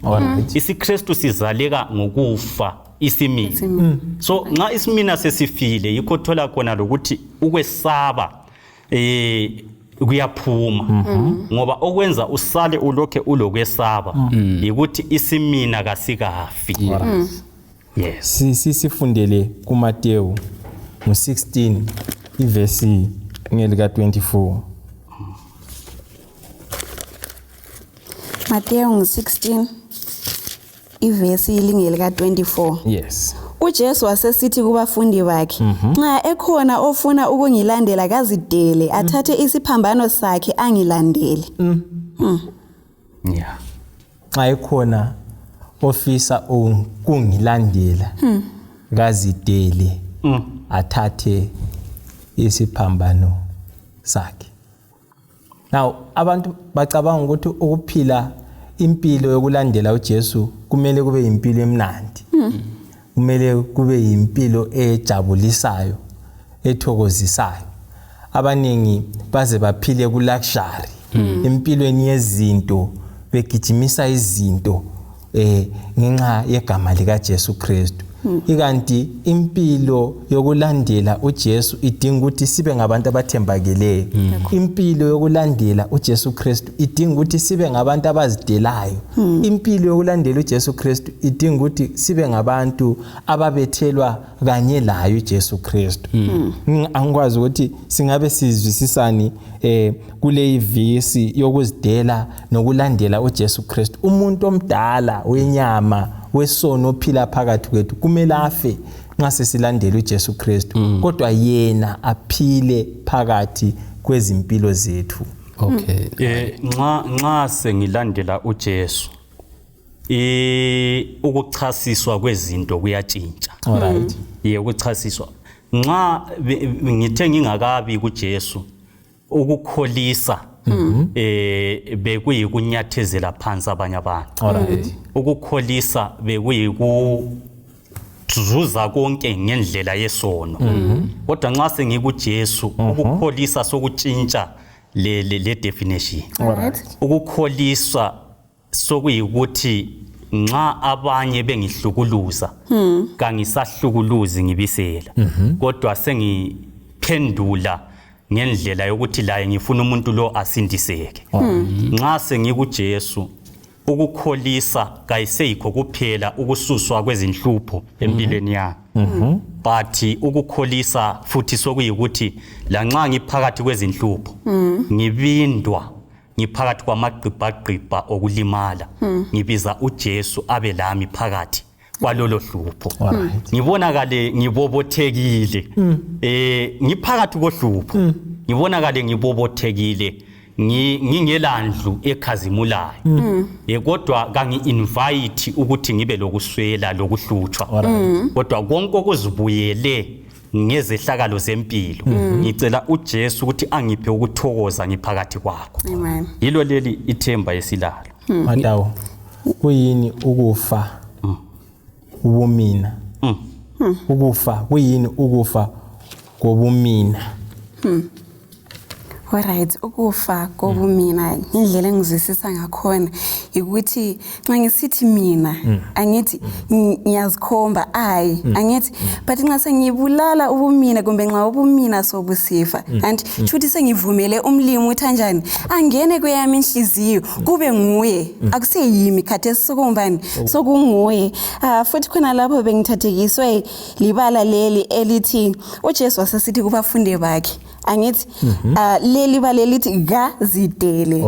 IsiKristu sizaleka ngokufa isimina. So nxa isimina sesifile, yikho thola khona lokuthi ukwesaba kuyaphuma, ngoba okwenza usale ulokhe ulokwesaba yikuthi isimina kasikafi. Yes. Sifundele kuMateyu ngo-16 ivesi ngelika 24. Mateyu ngu-16 ivesi lingelika 24. Yes. uJesu wasesithi kubafundi bakhe, nxa ekhona ofuna ukungilandela, kazidele, athathe isiphambano sakhe angilandele. Nxa ekhona ofisa ukungilandela, kazidele, athathe isiphambano sakhe. Now abantu bacabanga ukuthi ukuphila impilo yokulandela uJesu kumele kube impilo emnandi, kumele kube impilo ejabulisayo, ethokozisayo. Abaningi baze baphile ku luxury empilweni yezinto, begijimisa izinto ngenxa yegama lika Jesu Kristu. Ikanti impilo yokulandela uJesu idinga ukuthi sibe ngabantu abathembakeleyo. Impilo yokulandela uJesu Kristu idinga ukuthi sibe ngabantu abazidelayo. Impilo yokulandela uJesu Kristu idinga ukuthi sibe ngabantu ababethelwa kanye laye uJesu Kristu. Angikwazi ukuthi singabe sizwisisani kule ivesi yokuzidela nokulandela uJesu Kristu. Umuntu omdala wenyama wesono ophila phakathi kwethu kumele afe nxa sesilandela uJesu Kristu, kodwa yena aphile phakathi kwezimpilo zethu. Nxa sengilandela uJesu, ukuchasiswa kwezinto kuyatshintsha. Ye, ukuchasiswa nxa ngithe ngingakabi kuJesu, ukukholisa bekuyikunyathezela phansi abanye abantu. Ukukholisa bekuyikuzuza konke ngendlela yesono. Kodwa nxa sengikuJesu, ukukholisa sokutshintsha le definition. Ukukholiswa sokuyikuthi nxa abanye bengihlukuluza, kangisahlukuluzi ngibisela, kodwa sengiphendula ngendlela yokuthi laye ngifuna umuntu lo asindiseke. Nxa sengikuJesu, ukukholisa kayiseyikho kuphela ukususwa kwezinhlupho empilweni yami, but ukukholisa futhi sokuyikuthi lanxa ngiphakathi kwezinhlupho, ngibindwa, ngiphakathi kwamagqibhagqibha okulimala, ngibiza uJesu abe lami phakathi kwalolo hlupho. Ngibonakale ngibobothekile ngiphakathi kohlupho, ngibonakale ngibobothekile. Ngingelandlu ekhazimulayo, kodwa kangi-invite ukuthi ngibe lokuswela lokuhlutshwa, kodwa konke okuzibuyele ngezehlakalo zempilo, ngicela uJesu ukuthi angiphe ukuthokoza ngiphakathi kwakho. Amen. Yilo leli ithemba esilalo. Madawo, kuyini ukufa ubumina? Ukufa kuyini, ukufa kobumina? Alright, ukufa kobumina, indlela engizwisisa ngakhona ukuthi nxa ngisithi mina, angithi ngiyazikhomba, ayi, angithi, but nxa sengibulala ubumina, kumbe nxa ubumina sobusifa, and shuthi sengivumele umlimi ukuthi anjani angene kweyami inhliziyo, kube nguye, akuseyimi khathesi, sokumbani, sokunguye. Ah, futhi khona lapho bengithathekiswe libala leli elithi uJesu wasesithi kubafundi bakhe, angithi, ah, leli bala lithi kazidele.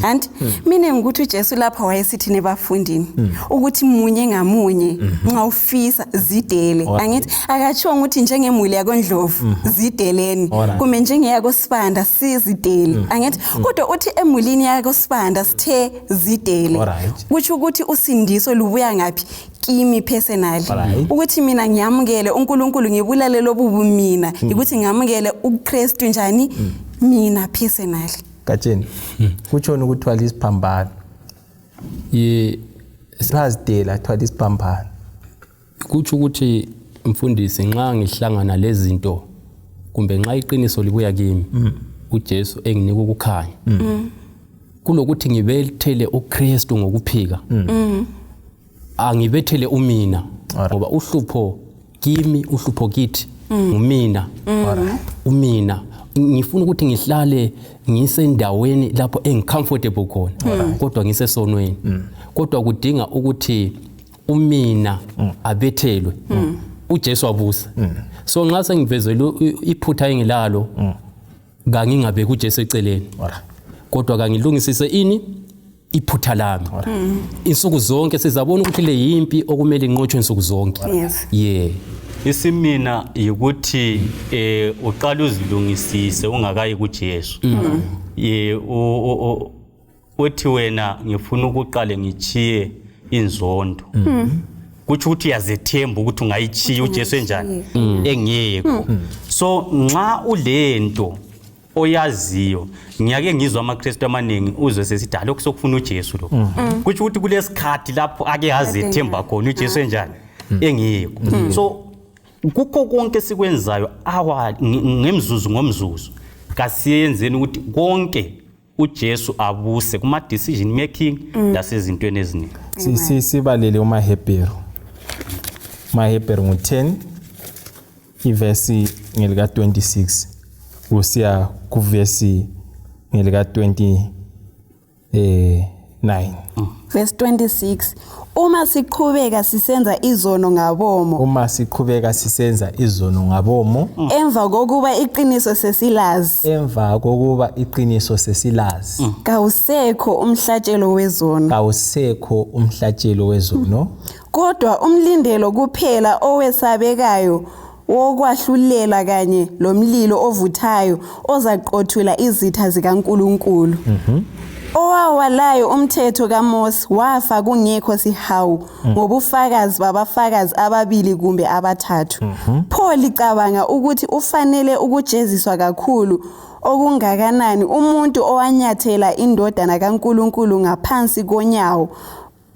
And mina ngikuthi uJesu lapha wayesithi nebafundini ukuthi munye ngamunye nxa ufisa zidele. Angithi akatsho ukuthi njengemuli yakoNdlovu zideleni, kumbe njengeyakosibanda sizidele, angithi, kodwa uthi emulini yakosibanda sithe zidele. Kutsho ukuthi usindiso lubuya ngaphi? Kimi personally, ukuthi mina ngiyamukele uNkulunkulu, ngibulale lobu bumina, ukuthi ngamukele uKristu njani mina personally. Gatsheni, kutshoni ukuthwala isiphambano? Ye. Sazidela, thwala isiphambano. Kutsho ukuthi, mfundisi, nxa ngihlangana lezinto kumbe nxa iqiniso libuya kimi, uJesu enginika ukukhanya, kulokuthi ngibethele uKristu ngokuphika, angibethele umina, ngoba uhlupho kimi, uhlupho kithi ngumina. Umina ngifuna ukuthi ngihlale ngisendaweni lapho engicomfortable khona, kodwa ngisesonweni, kodwa kudinga ukuthi umina abethelwe, uJesu abusa. So nxa sengivezelwe iphutha engilalo, kangingabeki uJesu eceleni, kodwa kangilungisise ini iphutha lami insuku zonke. Sizabona ukuthi le yimpi okumele inqotshwe insuku zonke. Yeah. Isimina yikuthi uqala uzilungisise ungakayi kuJesu. Uthi wena ngifuna ukuqale ngichiye inzondo, kutsho ukuthi uyazethemba ukuthi ungayichiya uJesu enjani engekho. So nxa ulento oyaziyo, ngiyake ngizwa amaKristu amaningi, uzwe sesithi, "Ah, lokhu sokufuna uJesu lo." Kutsho ukuthi kulesikhathi lapho ake azethemba khona uJesu enjani engekho. So kukho konke sikwenzayo awa ngemzuzu ngomzuzu, kasiyenzeni ukuthi konke uJesu abuse kuma decision making lasezintweni eziningi. Sibalele umaHebheru, maHebheru ngu-10, ivesi ngelika 26 kusiya kuvesi ngelika 29. Verse 26: Uma siqhubeka sisenza izono ngabomo, Uma siqhubeka sisenza izono ngabomo, emva kokuba iqiniso sesilazi, emva kokuba iqiniso sesilazi, kawusekho umhlatshelo wezono, kawusekho umhlatshelo wezono, kodwa umlindelo kuphela owesabekayo wokwahlulela kanye lomlilo ovuthayo ozaqothula izitha zikaNkuluNkulu. Owawalayo umthetho kaMose wafa kungekho sihawu ngobufakazi babafakazi ababili kumbe abathathu. Pho licabanga ukuthi ufanele ukujeziswa kakhulu okungakanani umuntu owanyathela indodana kaNkuluNkulu ngaphansi konyawo,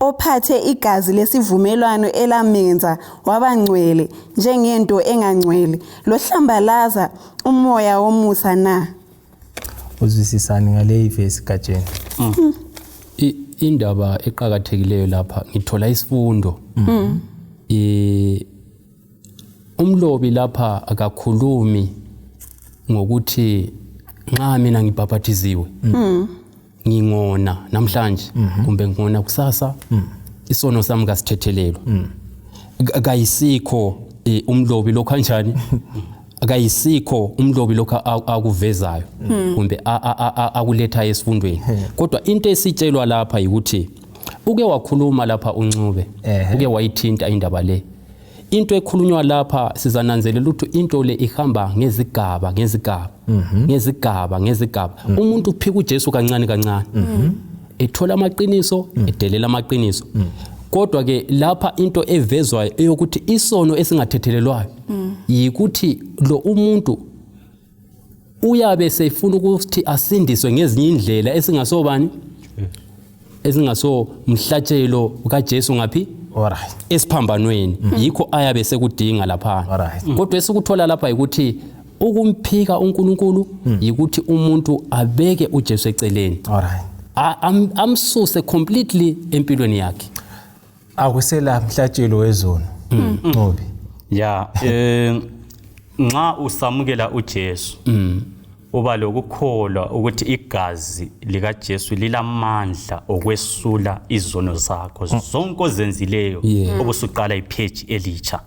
ophathe igazi lesivumelwano elamenza waba ngcwele njengento engangcwele, lohlambalaza umoya womusa na? Uzwisisani ngale ivesi, Gatsheni? Indaba eqakathekileyo lapha, ngithola isifundo. Umlobi lapha akakhulumi ngokuthi nxa mina ngibhaphathiziwe, ngingona namhlanje kumbe ngingona kusasa, isono sami kasithethelelwa. Kayisikho umlobi lokho kanjani, akayisikho umlobi lokho akuvezayo kumbe akuletha esifundweni, kodwa into esitshelwa lapha yikuthi uke wakhuluma lapha uNcube, uke wayithinta indaba le. Into ekhulunywa lapha sizananzelela ukuthi into le ihamba ngezigaba ngezigaba ngezigaba ngezigaba. Umuntu uphika uJesu kancane kancane, ethola amaqiniso, edelela amaqiniso. Kodwa ke lapha into evezwayo eyokuthi isono esingathethelelwayo yikuthi lo umuntu uyabe sefuna ukuthi asindiswe ngezinye indlela esingasobani, ezingaso mhlatshelo kaJesu ngaphi? Alright. Esiphambanweni. Yikho ayabe sekudinga lapha. Kodwa esikuthola lapha ukuthi ukumphika uNkulunkulu yikuthi umuntu abeke uJesu eceleni, Alright. Amsuse completely empilweni yakhe. Akusela mhlatshelo wezono, Ncobi. Ya, nxa usamukela uJesu, uba lokukholwa ukuthi igazi likaJesu lilamandla okwesula izono zakho zonke ozenzileyo, obusuqala ipage elitsha.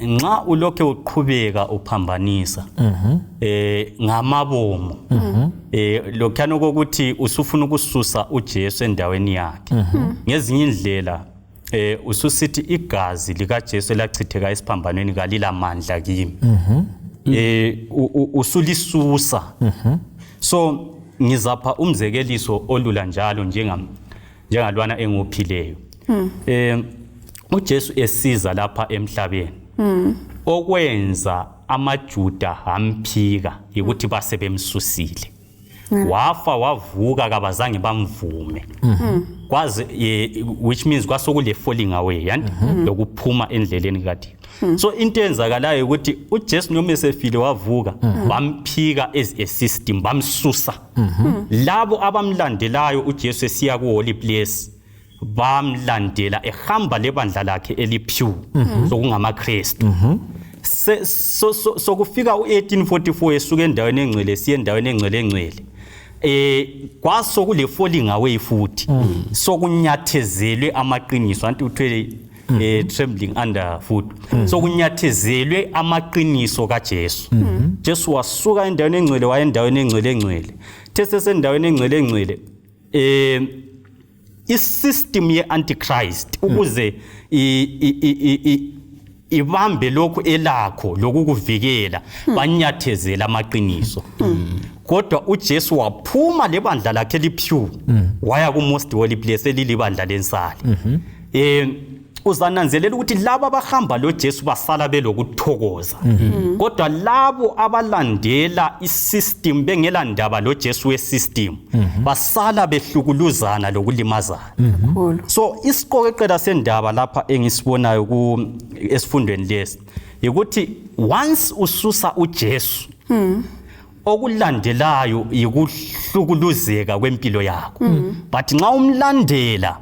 Nxa ulokhe uqhubeka uphambanisa ngamabomo, lokhuyana kokuthi usufuna ukususa uJesu endaweni yakhe ngezinye indlela, ususithi igazi likaJesu elachitheka esiphambanweni kalilamandla kimi, usulisusa. So ngizapha umzekeliso olula njalo, njengalwana enguphileyo. UJesu esiza lapha emhlabeni, okwenza amaJuda amphika yikuthi base bemsusile. Wafa, wavuka, kabazange bamvume kwaze, which means kwasokule falling away, yani lokuphuma endleleni kaThixo. So into eyenzakalayo ukuthi uJesu noma esefile wavuka, bamphika as a system, bamsusa. Labo abamlandelayo uJesu esiya ku holy place, bamlandela ehamba lebandla lakhe elipure, sokungamaKristu. So kufika u1844, esuka endaweni engcwele siye endaweni engcwele engcwele, kwaso kule falling away futhi, sokunyathezelwe amaqiniso. Anti uthwele trembling under foot, sokunyathezelwe amaqiniso kaJesu. Jesu wasuka endaweni engcwele waya endaweni engcwele engcwele. Thesesendaweni engcwele engcwele, isystem ye-antichrist ukuze ibambe lokhu elakho lokukuvikela, banyathezela amaqiniso. Kodwa uJesu waphuma lebandla lakhe elipure, waya ku-most holy place elilibandla lensali. Uzananzelela ukuthi laba abahamba lo Jesu basala belokuthokoza, kodwa labo abalandela isystem bengela ndaba lo Jesu wesystem basala behlukuluzana lokulimazana. Kakhulu. So isiqokeqela sendaba lapha engisibonayo ku esifundweni lesi ukuthi once ususa uJesu, okulandelayo yikuhlukuluzeka kwempilo yakho, but nxa umlandela,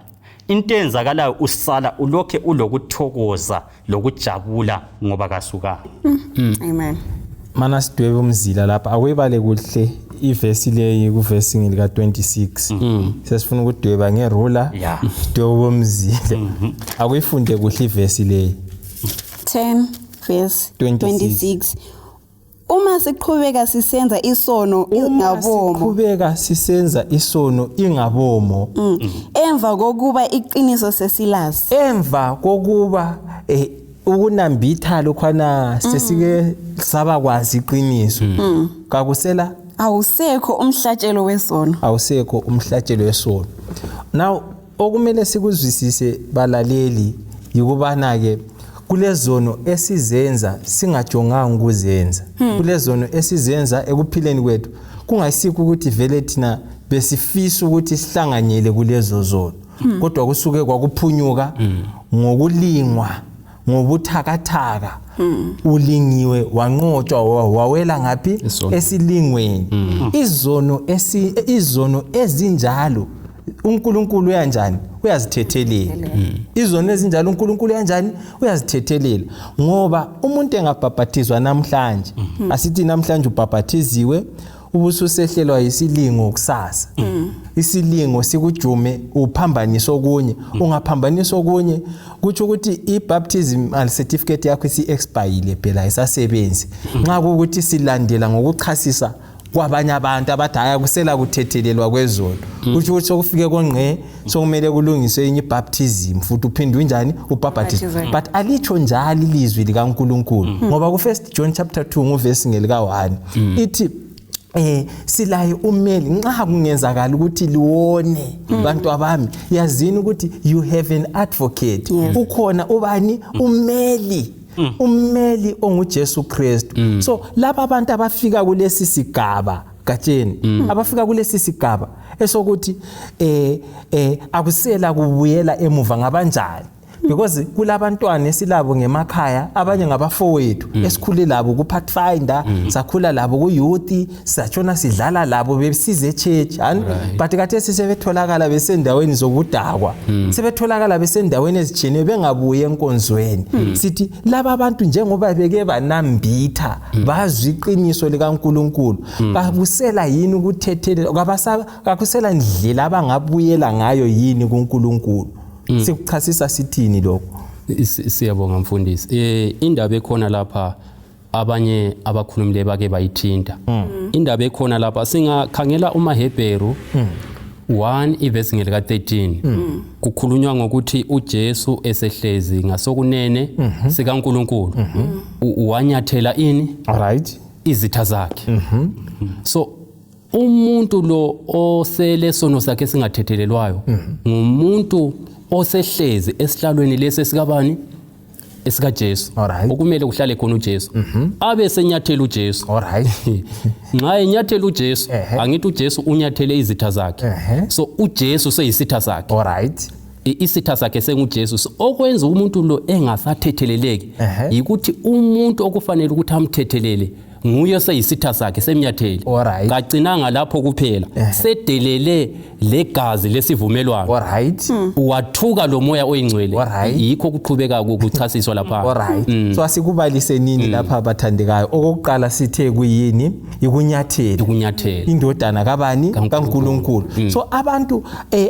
into eyenzakalayo usala ulokhe ulokuthokoza lokujabula ngoba kasukanga. Amen. Mana sidwebe umzila lapha. Akuyibale kuhle ivesi leyi, kuvesi lika 26. Sesifuna ukudweba ngerula. Sidwebe umzila. Akuyifunde kuhle ivesi leyi. 10 verse 26. 26. Uma siqhubeka sisenza isono ingabomo, Siqhubeka sisenza isono ingabomo, emva kokuba iqiniso sesilazi, emva kokuba ukunambitha lokhwana sesike sabakwazi iqiniso, kakusela awusekho umhlatshelo wesono. Awusekho umhlatshelo wesono. Now okumele sikuzwisise, balaleli, yikubana ke kulezono esizenza singajonganga ukuzenza, kulezono esizenza ekuphileni kwethu kungayisikho ukuthi vele thina besifisa ukuthi sihlanganyele kulezo zono, kodwa kusuke kwakuphunyuka ngokulingwa, ngobuthakathaka. Ulingiwe, wanqotshwa, wawela ngaphi? Isono. Esilingweni. Izono ezinjalo uNkulunkulu uyanjani? Uyazithethelela. Izono ezinjalo uNkulunkulu uyanjani? Uyazithethelela. Ngoba umuntu engabhabhathizwa namhlanje, asithi namhlanje ubhabhathiziwe, ubususehlelwa yisilingo kusasa, isilingo sikujume, uphambanisa okunye. Ungaphambanisa okunye, kutsho ukuthi i-baptism certificate yakho isi-expire phela, ayisasebenzi, nxa kuwukuthi silandela ngokuchasisa. Kwabanye abantu abathi hhayi akusela kuthethelelwa kwezono, kusho ukuthi sokufike kongqe sokumele kulungiswe enye ibaptism futhi uphinde unjani ubhabhathiswe. But alitsho njalo ilizwi likaNkulunkulu, ngoba ku-1 John chapter 2 nguvesi ngelika-1 ithi silaye ummeli nxa kungenzakala ukuthi liwone, bantu abami, yazini ukuthi you have an advocate. Ukhona ubani? Ummeli, ummeli onguJesu Kristu. So laba abantu abafika kulesi sigaba gatsheni, abafika kulesi sigaba esokuthi akusela kubuyela emuva, ngabanjani? Because kulabantwana esilabo ngemakhaya, abanye ngabafowethu esikhule labo ku-Pathfinder, sakhula labo ku-youth, satshona sidlala labo, besize e-church hani, but khathesi sebetholakala besendaweni zokudakwa, sebetholakala besendaweni ezitshiyeneyo, bengabuyi enkonzweni. Sithi laba abantu njengoba beke banambitha, bazwa iqiniso likaNkulunkulu, bakusela yini ukuthethelela? Kakusela ndlela abangabuyela ngayo yini kuNkulunkulu? Sikuchasisa sithini lokho? Siyabonga mfundisi. Indaba ekhona lapha, abanye abakhulumileyo bake bayithinta. Indaba ekhona lapha, singakhangela umaHebheru 1 ivesi ngelika 13, kukhulunywa ngokuthi uJesu esehlezi ngasokunene sikaNkuluNkulu wanyathela ini? Izitha zakhe. So umuntu lo osele sono sakhe singathethelelwayo ngumuntu osehlezi esihlalweni lesi esikabani? EsikaJesu. Okumele kuhlale khona uJesu, abe senyathela uJesu. Nxa enyathela uJesu, angithi uJesu unyathele izitha zakhe? So uJesu seyisitha sakhe. Isitha sakhe senguJesu. So okwenza umuntu lo engasathetheleleki yikuthi umuntu okufanele ukuthi amthethelele nguye seyisitha sakhe, semnyathele. Kacinanga lapho kuphela, sedelele legazi lesivumelwano, wathuka lo moya oyingcwele. Yikho kuqhubeka kuchasiswa lapha. Alright, so asikubalise nini lapha, bathandekayo? Okokuqala sithe kuyini? Ikunyathela. Ukunyathela. Indodana kabani? KaNkulunkulu. KaNkulunkulu. So abantu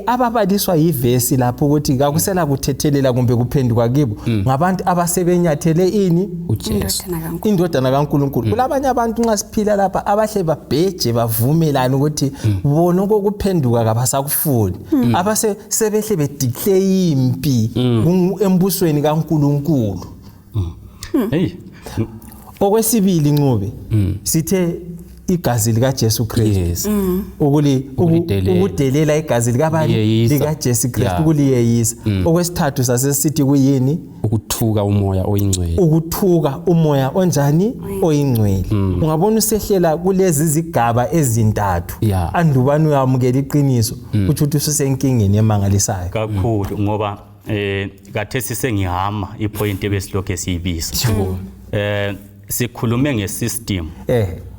ababaliswa yivesi lapho ukuthi kakusela kuthethelela kumbe kuphenduka kibo ngabantu abasebenyathele ini? uJesu. Indodana kaNkulunkulu. Indodana kaNkulunkulu. Kulabanye abantu nxa siphila lapha abahle babheje bavumelane ukuthi bona okokuphenduka kabasakufuni, abase sebehle bedeclare impi embusweni kaNkulunkulu. Hey. Okwesibili, Ncube, sithe igazi likaJesu Kristu. Ukulidelela. Ukudelela igazi likabani? Ukuliyeyisa. LikaJesu Kristu, ukuliyeyisa. Okwesithathu sasesithi kuyini? Ukuthuka umoya oyingcwele. Ukuthuka umoya onjani? Oyingcwele. Ungabona usehlela kulezi zigaba ezintathu, andubani uyamukela iqiniso, utsho ukuthi ususenkingeni emangalisayo. Kakhulu, ngoba kathesi sengihama ipoint ebesilokhu esiyibisa. Sikhulume ngesystem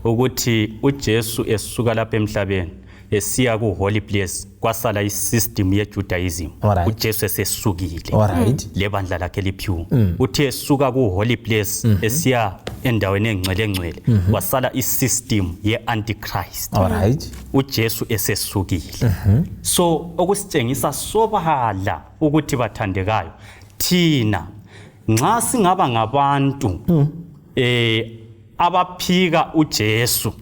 ukuthi uJesu esuka lapha emhlabeni esiya ku holy place, kwasala isystem yeJudaism. UJesu esesukile lebandla lakhe liphiwe, uthe esuka ku holy place esiya endaweni engcwele engcwele, kwasala isystem ye-antichrist. UJesu esesukile. So okusitshengisa sobala ukuthi, bathandekayo, thina nxa singaba ngabantu abaphika uJesu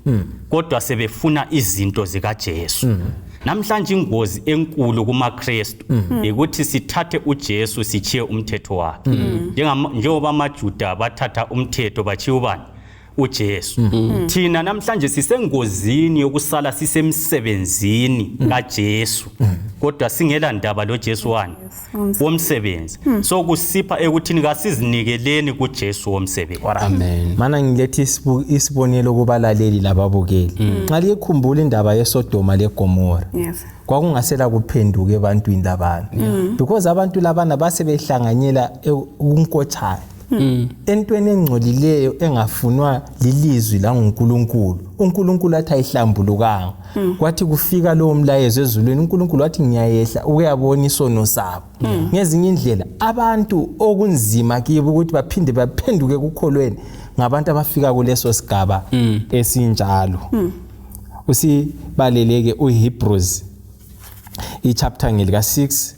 kodwa sebefuna izinto zikaJesu namhlanje, ingozi enkulu kumaKristu ukuthi sithathe uJesu sichiye umthetho wakhe. Njengoba amaJuda bathatha umthetho bachiya ubani? uJesu. Thina namhlanje sisengozini yokusala sisemsebenzini kaJesu kodwa singela ndaba lo Jesu wani? Womsebenzi. So kusipha ekuthini kasizinikeleni kuJesu womsebenzi. Amen. Mana ngilethe isibonelo kubalaleli lababukeli. Nxa liyikhumbula indaba yeSodoma leGomora, kwakungasela kuphenduka ebantwini labana, because abantu labana base behlanganyela kunkotshana, entweni engcolileyo engafunwa lilizwi languNkulunkulu. uNkulunkulu athi ayihlambulukanga. Kwathi kufika lowo mlayezo ezulwini, uNkulunkulu wathi ngiyayehla ukuyabona isono sabo. Ngezinye indlela, abantu okunzima kibo ukuthi baphinde baphenduke kukholweni ngabantu abafika kuleso sigaba esinjalo. Usibaleleke uHebrews ichapter ngelika 6,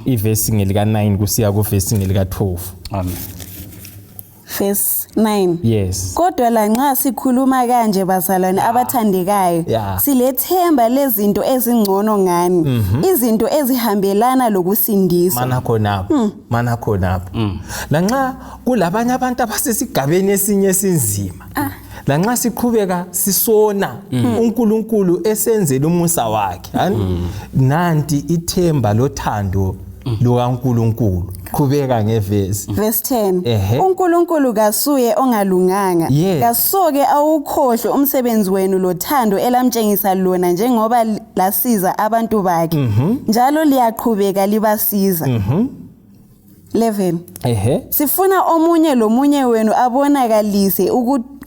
ivesi ngelika 9 kusiya kuvesi ngelika 12. Amen. Verse 9. Yes. Kodwa lanxa sikhuluma kanje bazalwane abathandekayo Yeah. silethemba lezinto ezingcono ngani, izinto ezihambelana lokusindiswa. Mana khonapho, mana khonapho. Lanxa kulabanye abantu abasesigabeni esinye esinzima, lanxa siqhubeka sisona, uNkulunkulu esenzela umusa wakhe, hani? Nanti ithemba lothando lukaNkulunkulu. Qhubeka ngevesi. Verse 10. Ehhe. uNkulunkulu kasuye ongalunganga. Yes. Kasoke awukhohlwe umsebenzi wenu lothando elamtshengisa lona njengoba lasiza abantu bakhe. Njalo liyaqhubeka libasiza. 11. Sifuna omunye lomunye wenu abonakalise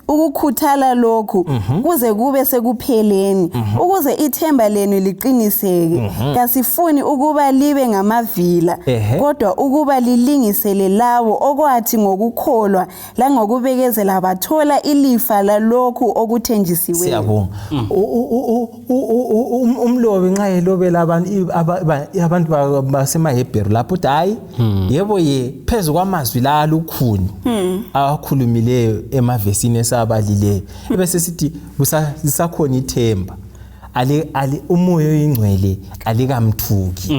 ukukhuthala lokhu kuze kube sekupheleni, ukuze ithemba lenu liqiniseke. Kasifuni ukuba libe ngamavila, kodwa ukuba lilingisele labo okwathi ngokukholwa langokubekezela bathola ilifa lalokhu okuthenjisiweyo. Siyabonga. Umlobi nxa elobela abantu basemaHebheru lapho uthi hayi, yebo ye, phezu kwamazwi la alukhuni awakhulumileyo emavesini esabalileyo, ebese sithi lisakhona ithemba, ali umoya oyingcwele alikamthuki,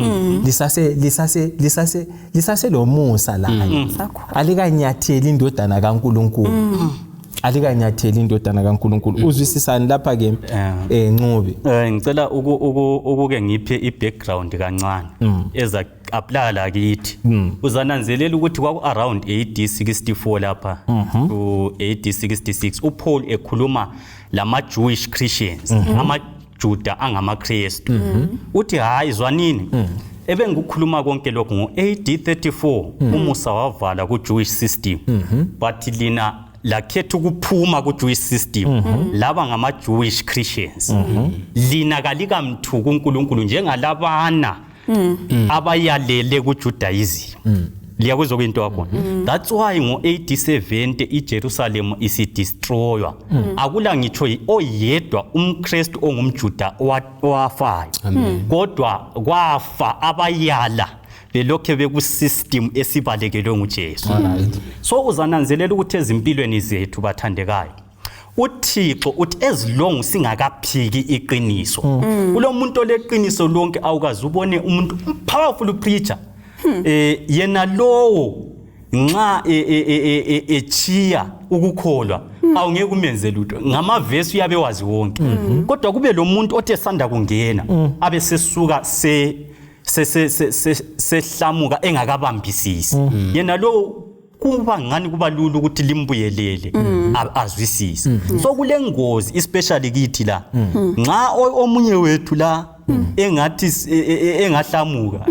lisase lisase lisase lisaselomusa laye, alikanyatheli indodana kaNkulunkulu, alikanyatheli indodana kaNkulunkulu. Uzwisisani lapha ke, Ncube? Ngicela ukuke ngiphe i-background kancane eza apply la kithi. Uzananzelela ukuthi kwaku around AD 64 lapha to AD 66, uPaul ekhuluma lama Jewish Christians, amaJuda angamaKristu, uthi hayi, zwanini ebengikukhuluma konke lokhu. Ngo-AD 34 umusa wavala ku-Jewish system, but lina lakhetha ukuphuma ku-Jewish system, laba ngama-Jewish Christians. Lina kalikamthuki uNkulunkulu njengalabana abayalele ku-Judaism. Liyakuzwa kuyinto yakhona. That's why ngo-AD 70 iJerusalem isidestroywa, akula ngitsho oyedwa umKristu ongumJuda owafayo, kodwa kwafa abayala belokhe bekusystem esibalekelwe nguJesu. So uzananzelela ukuthi ezimpilweni zethu, bathandekayo, uThixo uthi as long singakaphiki iqiniso, kulo muntu oleqiniso lonke, awukaze ubone umuntu powerful preacher, yena lowo nxa echiya ukukholwa, awungeke umenze lutho, ngamavesi uyabe wazi wonke. Kodwa kube lo muntu othe sanda kungena, abe sesuka se se se se- se- sehlamuka engakabambisisi, yena lo kuba ngani kuba lula ukuthi limbuyelele azwisise. So kule ngozi especially kithi la, nxa omunye wethu la engathi engahlamuka,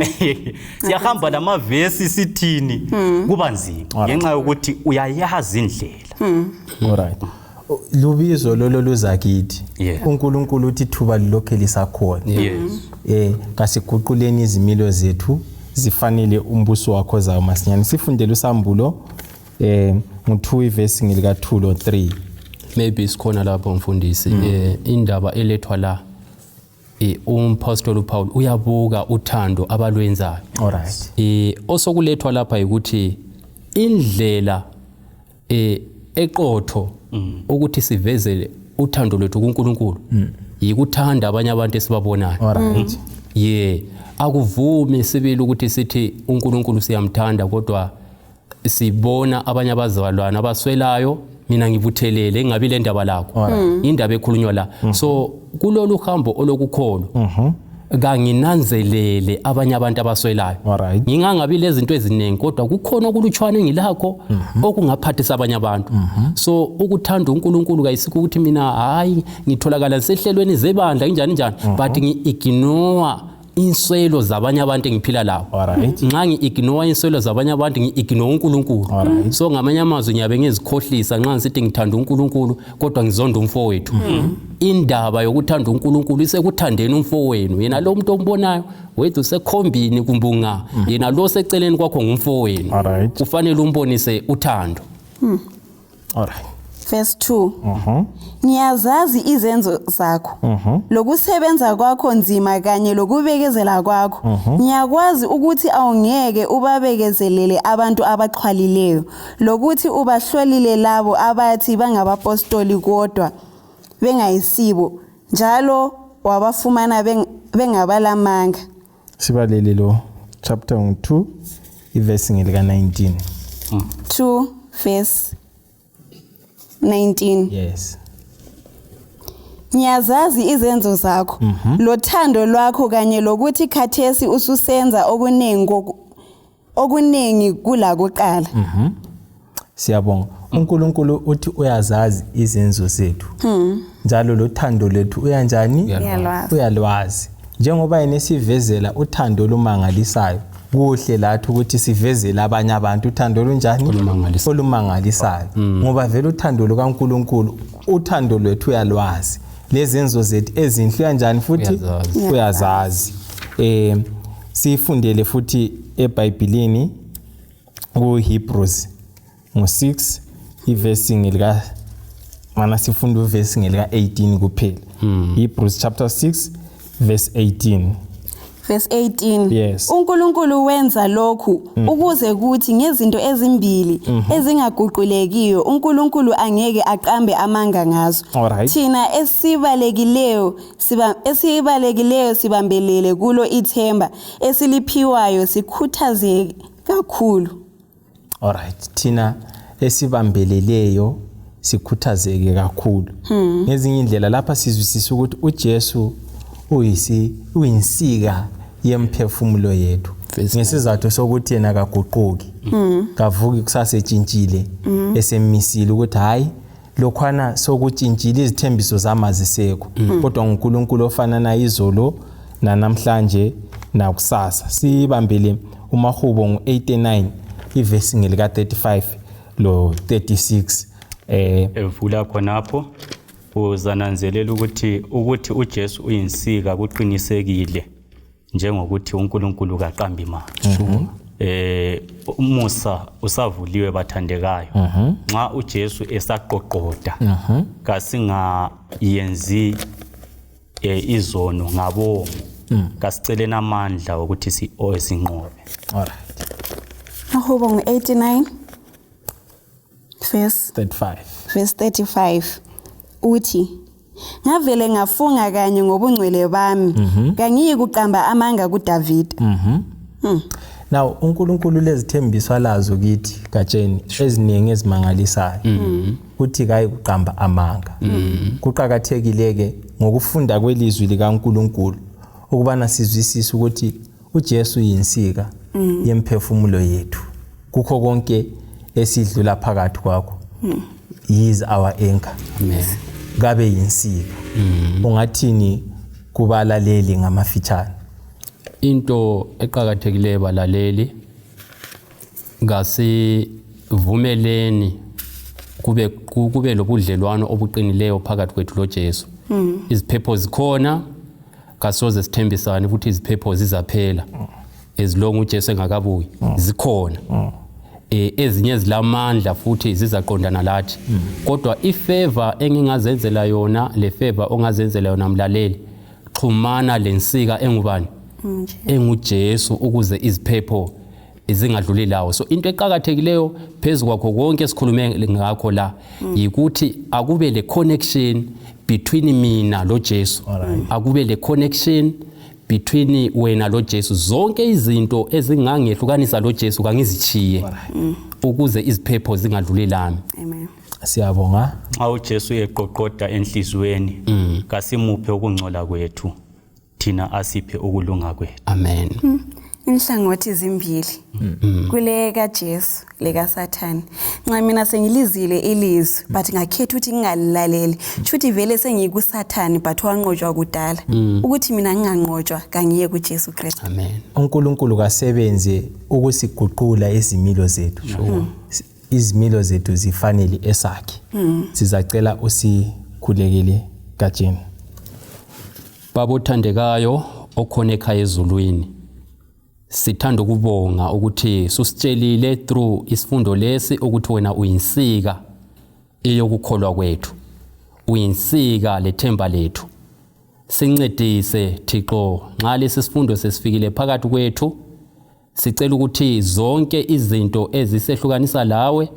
siyahamba lamavesi sithini, kuba nzima ngenxa yokuthi uyayazi indlela. Alright, lubizo lolo luza kithi. UNkulunkulu uthi thuba lilokhe lisakhona. Kasiguquleni izimilo zethu zifanele umbuso wakho zawo masinyane. Sifundele usambulo ngu2 ivesi ngelika 2 lo 3. Maybe sikhona lapho, mfundisi. Indaba elethwa la, umpostoli uPaul uyabuka uthando abalwenzayo. Osokulethwa lapha ukuthi indlela eqotho ukuthi sivezele uthando lwethu kuNkulunkulu yikuthanda abanye abantu esibabonayo. Ye, akuvumi sibili ukuthi sithi uNkulunkulu siyamthanda, kodwa sibona abanye abazalwane abaswelayo, mina ngibuthelele ngingabi le ndaba lakho. Indaba ekhulunywa la, so kulolu hambo olokukholwa, kanginanzelele abanye abantu abaswelayo. Ngingangabi lezinto eziningi, kodwa kukhona okulutshwane engilakho okungaphathisa abanye abantu. So ukuthanda uNkulunkulu kayisikho ukuthi mina hayi, ngitholakala ngisehlelweni zebandla njani njani, but ngi-ignore inswelo zabanye abantu engiphila labo. Nxa ngi-ignore inswelo zabanye abantu, ngi-ignore uNkulunkulu. So ngamanye amazwi ngiyabe ngizikhohlisa nxa ngisithi ngithanda uNkulunkulu kodwa ngizonda umfowethu. Indaba yokuthanda uNkulunkulu isekuthandeni umfowenu. Yena lo muntu ombonayo, wethu usekhombini kumbe unga, yena lo seceleni kwakho ngumfowenu. Kufanele umbonise uthando. Alright. Verse 2. Ngiyazazi izenzo zakho. Lokusebenza kwakho nzima kanye lokubekezela kwakho. Ngiyakwazi ukuthi awungeke ubabekezelele abantu abaxhwalileyo, lokuthi ubahlolile labo abathi bangabapostoli kodwa bengayisibo, njalo wabafumana bengabalamanga. Sibalele lo chapter 2 ivesi ngelika 19. 2 verse 19. Yes. Ngiyazazi izenzo zakho, lothando lwakho kanye lokuthi khathesi ususenza okuningi kulakuqala. Siyabonga. uNkulunkulu uthi uyazazi izenzo zethu. Njalo lothando lethu uyanjani? Uyalwazi. Uyalwazi. Njengoba yena esivezela uthando olumangalisayo, kuhle lathi ukuthi sivezele abanye abantu uthando olunjani? Olumangalisayo. Olumangalisayo. Ngoba vele uthando lukaNkulunkulu, uthando lwethu uyalwazi. Lezenzo zethu ezinhle uyanjani futhi? Uyazazi. Uyazazi. Sifundele futhi eBhayibhelini kuHebrews ngo6 ivesi ngelika mana sifunda uvesi ngelika 18 kuphela. Hebrews chapter 6 verse 18. Verse 18. Yes. uNkulunkulu wenza lokhu ukuze kuthi ngezinto ezimbili ezingaguqulekiyo uNkulunkulu angeke aqambe amanga ngazo. Alright. Thina esibalekileyo sibambelele kulo ithemba esiliphiwayo sikhuthazeke kakhulu. Alright, thina esibambeleleyo sikhuthazeke kakhulu. Ngezinye indlela lapha sizwisisa ukuthi uJesu uyinsika yemphefumulo yethu. Ngesizathu sokuthi yena kaguquki. Kavuki kusasetshintshile esemisile ukuthi hayi lokhwana sokutshintshile izithembiso zamazisekho. Kodwa uNkulunkulu ofana naye izolo namhlanje nakusasa. Sibambele uMahubo ngo89 ivesi ngelika 35 lo 36. Evula khonapho uzananzelela ukuthi uJesu uyinsika kuqinisekile njengokuthi uNkulunkulu kaqambi manga. Umusa usavuliwe bathandekayo. Nxa uJesu esaqoqoda kasingayenzi izono ngabomu, kasiceleni amandla ukuthi sinqobe. Alright. Mahubo ngo89 verse 35. Verse 35 uthi ngavele ngafunga kanye ngobungcwele bami kangiyi kuqamba amanga kuDavid. Now uNkulunkulu lezithembiso alazo kithi gatsheni eziningi ezimangalisayo. Uthi kayi kuqamba amanga. Kuqhakathekile ke ngokufunda kwelizwi likaNkulunkulu ukubana sizwisise ukuthi uJesu yinsika yemphefumulo yethu. Kukho konke esidlula phakathi kwakho. He is our anchor. Amen. Kabe yinsika. Ungathini kubalaleli ngamafitshane? Into eqhakathekileyo balaleli, ngasivumeleni kube lobudlelwano obuqinileyo phakathi kwethu loJesu. Iziphepho zikhona, kasoze sithembisane ukuthi iziphepho zizaphela as long uJesu engakabuyi. Zikhona. Ezinye zilamandla futhi zizaqondana lathi. Kodwa ifavor engingazenzela yona, le favor ongazenzela yona mlaleli, xhumana lensika engubani? EnguJesu, ukuze iziphepho zingadluli lawo. So into eqhakathekileyo phezulu kwakho konke esikhulume ngakho la yikuthi akube le connection between mina lo Jesu. Akube le connection between wena lo Jesu. Zonke izinto ezingangehlukanisa lo Jesu kangizitshiye ukuze iziphepho zingadluli lami. Amen. Siyabonga. Xa uJesu eqoqoda enhliziyweni, kasimuphe ukungcola kwethu, thina asiphe ukulunga kwethu. Amen. Inhlangothi zimbili. Kule kaJesu le kaSathane. Nxa mina sengilizile ilizwi but ngakhetha ukuthi ngingalilaleli, shuthi vele sengikuSathane but wanqotshwa kudala. Ukuthi mina nginganqotshwa kangiye kuJesu Kristu. Amen. uNkulunkulu kasebenze ukusiguqula izimilo zethu. Izimilo zethu zifanele esakhe. Sizacela usikhulekele Gatsheni. Baba othandekayo okhona ekhaya ezulwini, sithanda ukubonga ukuthi susitshelile through isifundo lesi ukuthi wena uyinsika eyokukholwa kwethu. Uyinsika lethemba lethu. Sincedise Thixo nxa lesi sifundo sesifikile phakathi kwethu. Sicela ukuthi zonke izinto ezisehlukanisa lawe,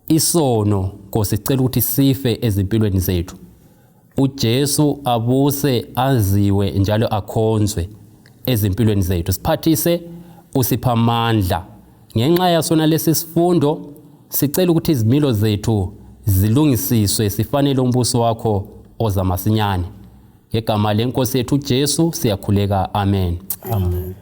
isono Nkosi, sicela ukuthi sife ezimpilweni zethu. uJesu abuse, aziwe njalo akhonzwe ezimpilweni zethu. Siphathise, usipha amandla. Ngenxa yasona lesi sifundo sicela ukuthi izimilo zethu zilungisiswe sifanele umbuso wakho oza masinyane. Ngegama lenkosi yethu uJesu siyakhuleka, amen. Amen.